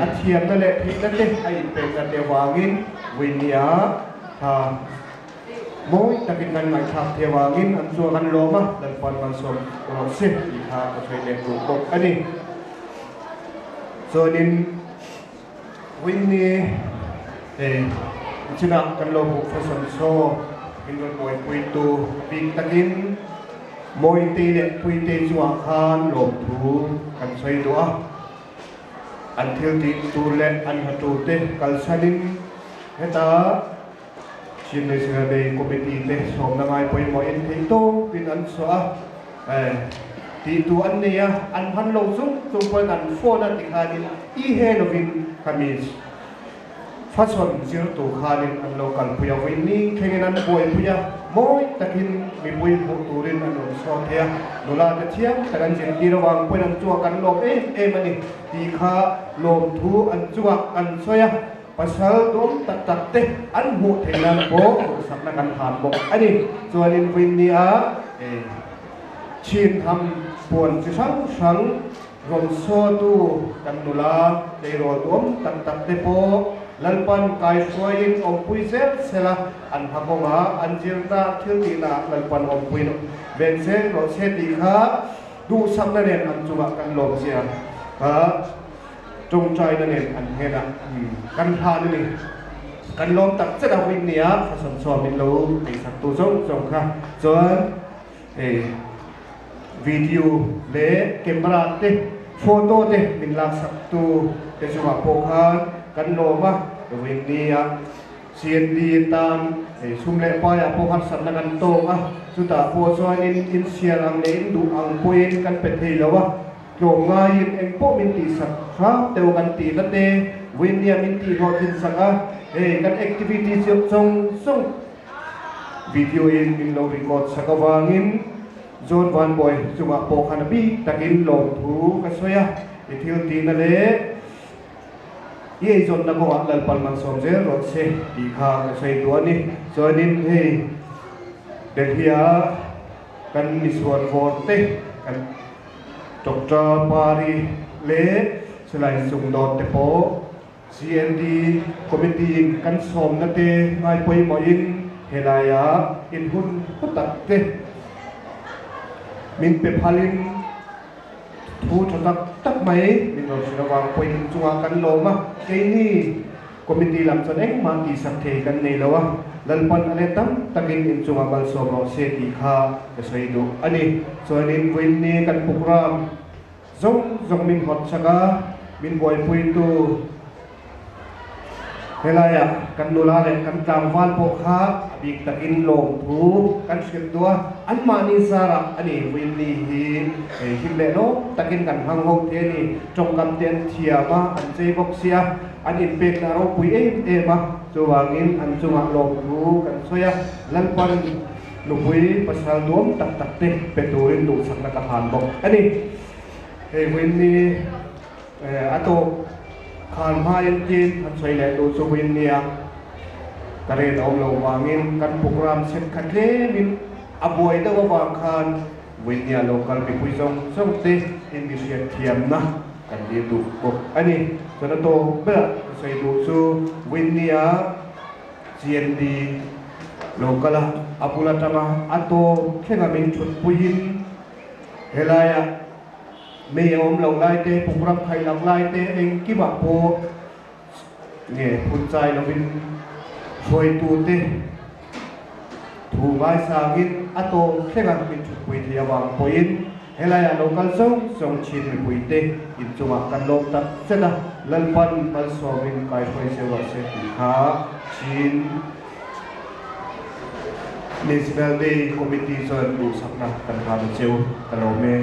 a thiamna leh theihna te a inpekna te avangin Winnie-a kha mawi takin kan ngaihthlak thei avangin an chungah kan lawm a, Lalpan malsawm rawh se tih kha ka sawi leh duh bawk a ni. Chuanin Winnie chinah kan lo hmuh fashion show min rawn buaipuitu bik takin Mawitei leh Puitei chungah khan lawmthu kan sawi duh a, an thil tih tur leh an hlatute kalsanin heta Chin National Day Committee te sawmna ngai pawimawhin theihtawpin an chhuah a, tihtu an nei a, an hman lo chung chung pawhin an phone a tikhanin i he lovin kamis Fashion zirtu khanin an lo kalpui a, vawiin thlengin an buaipui a, mawi takin mipui hmuh turin an rawn chhuak thei a, nula te thiam tak an zirtir avang pawhin an chungah kan lawm em em a ni tih kha lawmthu an chungah kan sawi a, pasal dawm tak tak te an hmuh theih nan pawh duhsakna kan han bawk a ni. Chuanin vawiin nia chin tham puan chi hrang hrang Rawn sawtu kan nula tleirawl duam tak tak te pawh Lalpan kaihruaiin awmpui zel sela, an hma kawngah an zirna thil tihnaah Lalpan awmpui ven zel rawh se tih kha duhsakna nen an chungah kan lawmzia kha tawngtaina nen an hnenah kan hlan a ni. Kan lawm tak zet a huin nia fashion show min lo neihsaktu zawng zawng kha chuan hei Video leh camera te, photo te min laksak tu te chungah pawh khan kan lawm a, Vawiinnia CND tan hei sum leh paiah pawh harsatna kan tawk a, chutah pawh chuanin insial ang leh induh ang pawhin kan pe thei lo a, tlawm ngaiin eng pawh min tihsak hram teuh kan tihna te Vawiinnia min tihhlawhtlin sak a, hei kan activity zawng zawng Video in min lo record sak avangin John Van Boy chungah pawh khan a bik takin lawmthu ka sawi a, i thil tihna leh i eizawnna kawngah Lalpan malsawm zel rawh se tih kha ka sawi duh a ni. Chuanin hei Delhi-a kan misual vawr te kan Doctor Pari leh Silai Sungdawt te pawh CND Committee in kan sawmna te ngai pawimawhin helaiah in hun hlu tak te min pe phalin thu tha tak tak mai min rawn hrilh avang pawhin chungah kan lawm a, keini Committee lam chuan engmah tihsak thei kan nei lo a, Lalpan a let tam takin inchungah malsawm rawh se tih kha ka sawi duh a ni. Chuanin vawiinni kan pukram Zawng zawng min hawt chak a, min buaipuitu helaiah kan nula leh kan tlangval pawh kha a bik takin lawmthu kan hrilh duh a, anmahni zarah a ni Winnie hi hei him leh lawm takin kan hmang ho thei a ni, tawngkam te an thiam a, an chei bawk sia, an inpekna a ropui em em a, chuvangin an chungah lawmthu kan sawi a, Lalpan Nupui pasal duam tak tak te pe turin duhsakna ka hlan bawk a ni. Hei Winnie a tawp khan hmain tin han sawi leh duh chu Winnie a. Current a awm loh vangin kan program thenkhat tlemin a buai deuh avang khan Vawinia local mipui zawng zawng te in mi hriatthiamna kan dil duh bawk a ni. Chuan a tawp berah ka sawi duh chu Vawinia GND local a a bul atanga a tawp thlenga min thutpuiin helaiah mei a awm loh lai te, program khaih lak lai te engkimah pawh Nge phunchai lovin hruaitute thu ngaisangin a tawp thlenga min thutpui thei avang pawhin helaiah lo kal zawng zawng chin mipuite inchungah kan lawm tak zet a, Lalpan malsawmin kaihruai zeuh rawh se tih kha Chin National Day Committee chuan duhsakna kan hlan a cheu ka lawm e.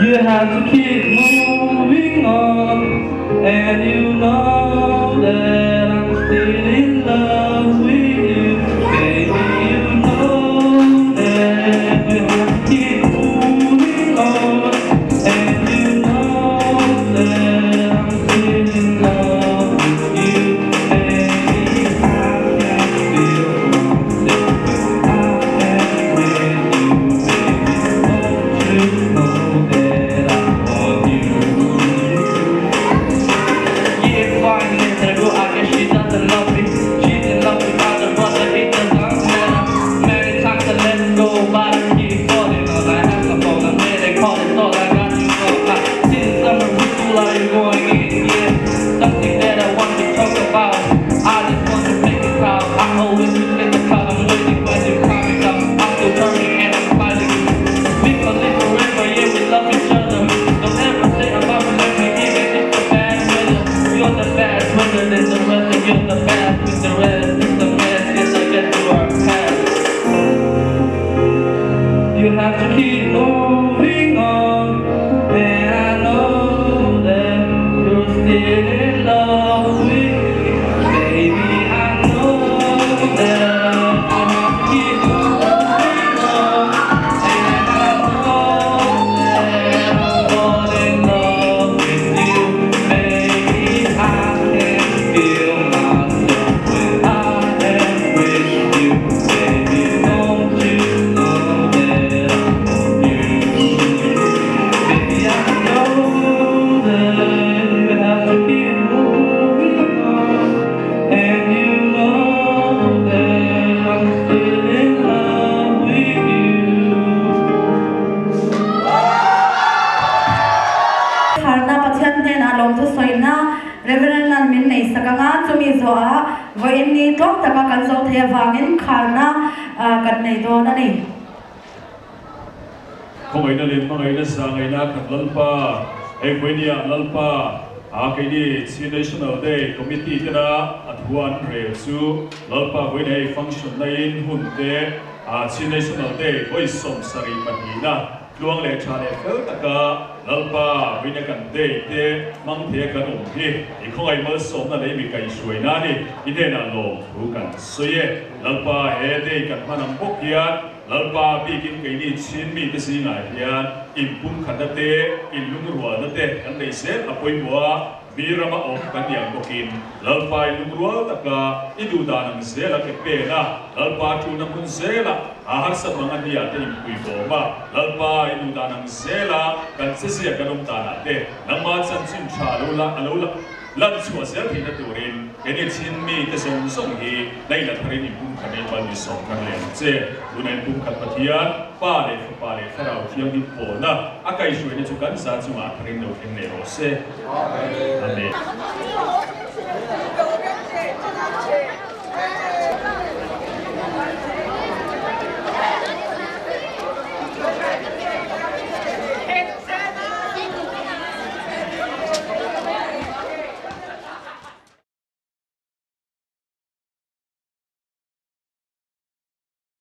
You have to keep moving on, and you know that I'm still in love with you. Baby, you know that you have to keep moving on, and you know that I'm still in love with you. Baby, I can feel myself when I am with you. Baby, don't you know that I want you? Yeah, finally, let her go. I guess she doesn't love me. She's in love with other, but it doesn't matter. Many times I let go, but I keep falling. All I have the phone, I'm there, they call it all I got you for. Since summer, which school are you going in? Yeah, something that I want to talk about. I just want to make it proud. I always look at the cloud. I'm waiting when you're coming down. I'm still turning and I'm smiling. We can live forever, yeah, we love each other. Don't ever say about me, let me even if the bad weather. You're the best weather than the rest, and you're the best with the rest. It's a mess, yes, I guess you are past. You have to keep moving on, and I know that you're still in love with me. Baby, I know that you have to keep moving on, and I know that I'm falling in love with you. Baby, I can feel myself when I am with you. Baby, don't you know that I want you? Baby, I know that you have to keep moving on, and you know that I'm still in love with you. Kharna Pathian hnenah lawmthu sawina Reverend an min nei sak anga chumi zawhah vawiin ni tlawm taka kan zo thei avangin kharna kan nei dawn a ni. Khawngaihna leh hmangaihna zangaihna khat Lalpa, hei vawinia Lalpa a keini Chin National Day Committee tena a thu an rel chu Lalpa vawiin hei function na in hun te a Chin National Day vawi 72na tluang leh tha leh fel taka Lalpa vawiina kan day te hmang thei a kan awm hi i khawngaih malsawmna leh mi kaihhruaina a ni. I hnenah lawm thu kan sawi e. Lalpa he day kan hman ang bawk hian Lalpa bikin keini Chin mite zingah hian inpumkhatna te, inlungrualna te kan nei zel a pawimawh a, mi rama awm kan ni ang bawkin Lalpa inlungrual taka i duh dan ang zela ke pen a, Lalpa tulna hmun zela a harsat mang a hniah te inpuibawm a, Lalpa i duh dan ang zela kan chezia kan awm danah te nangmah chanchin tha lo la a lo la lan chhuah zel theihna turin keini Chin mite zawng zawng hi naih la tharin inpumkhat nei mal mi sawm thar leh ang che. Tuna inpumkhat Pathian, Pa leh Fapa leh Thlarau Thianghlim pawlna a kaihhruaina chu kan za chungah tharin lo thleng leh rawh se. Amen.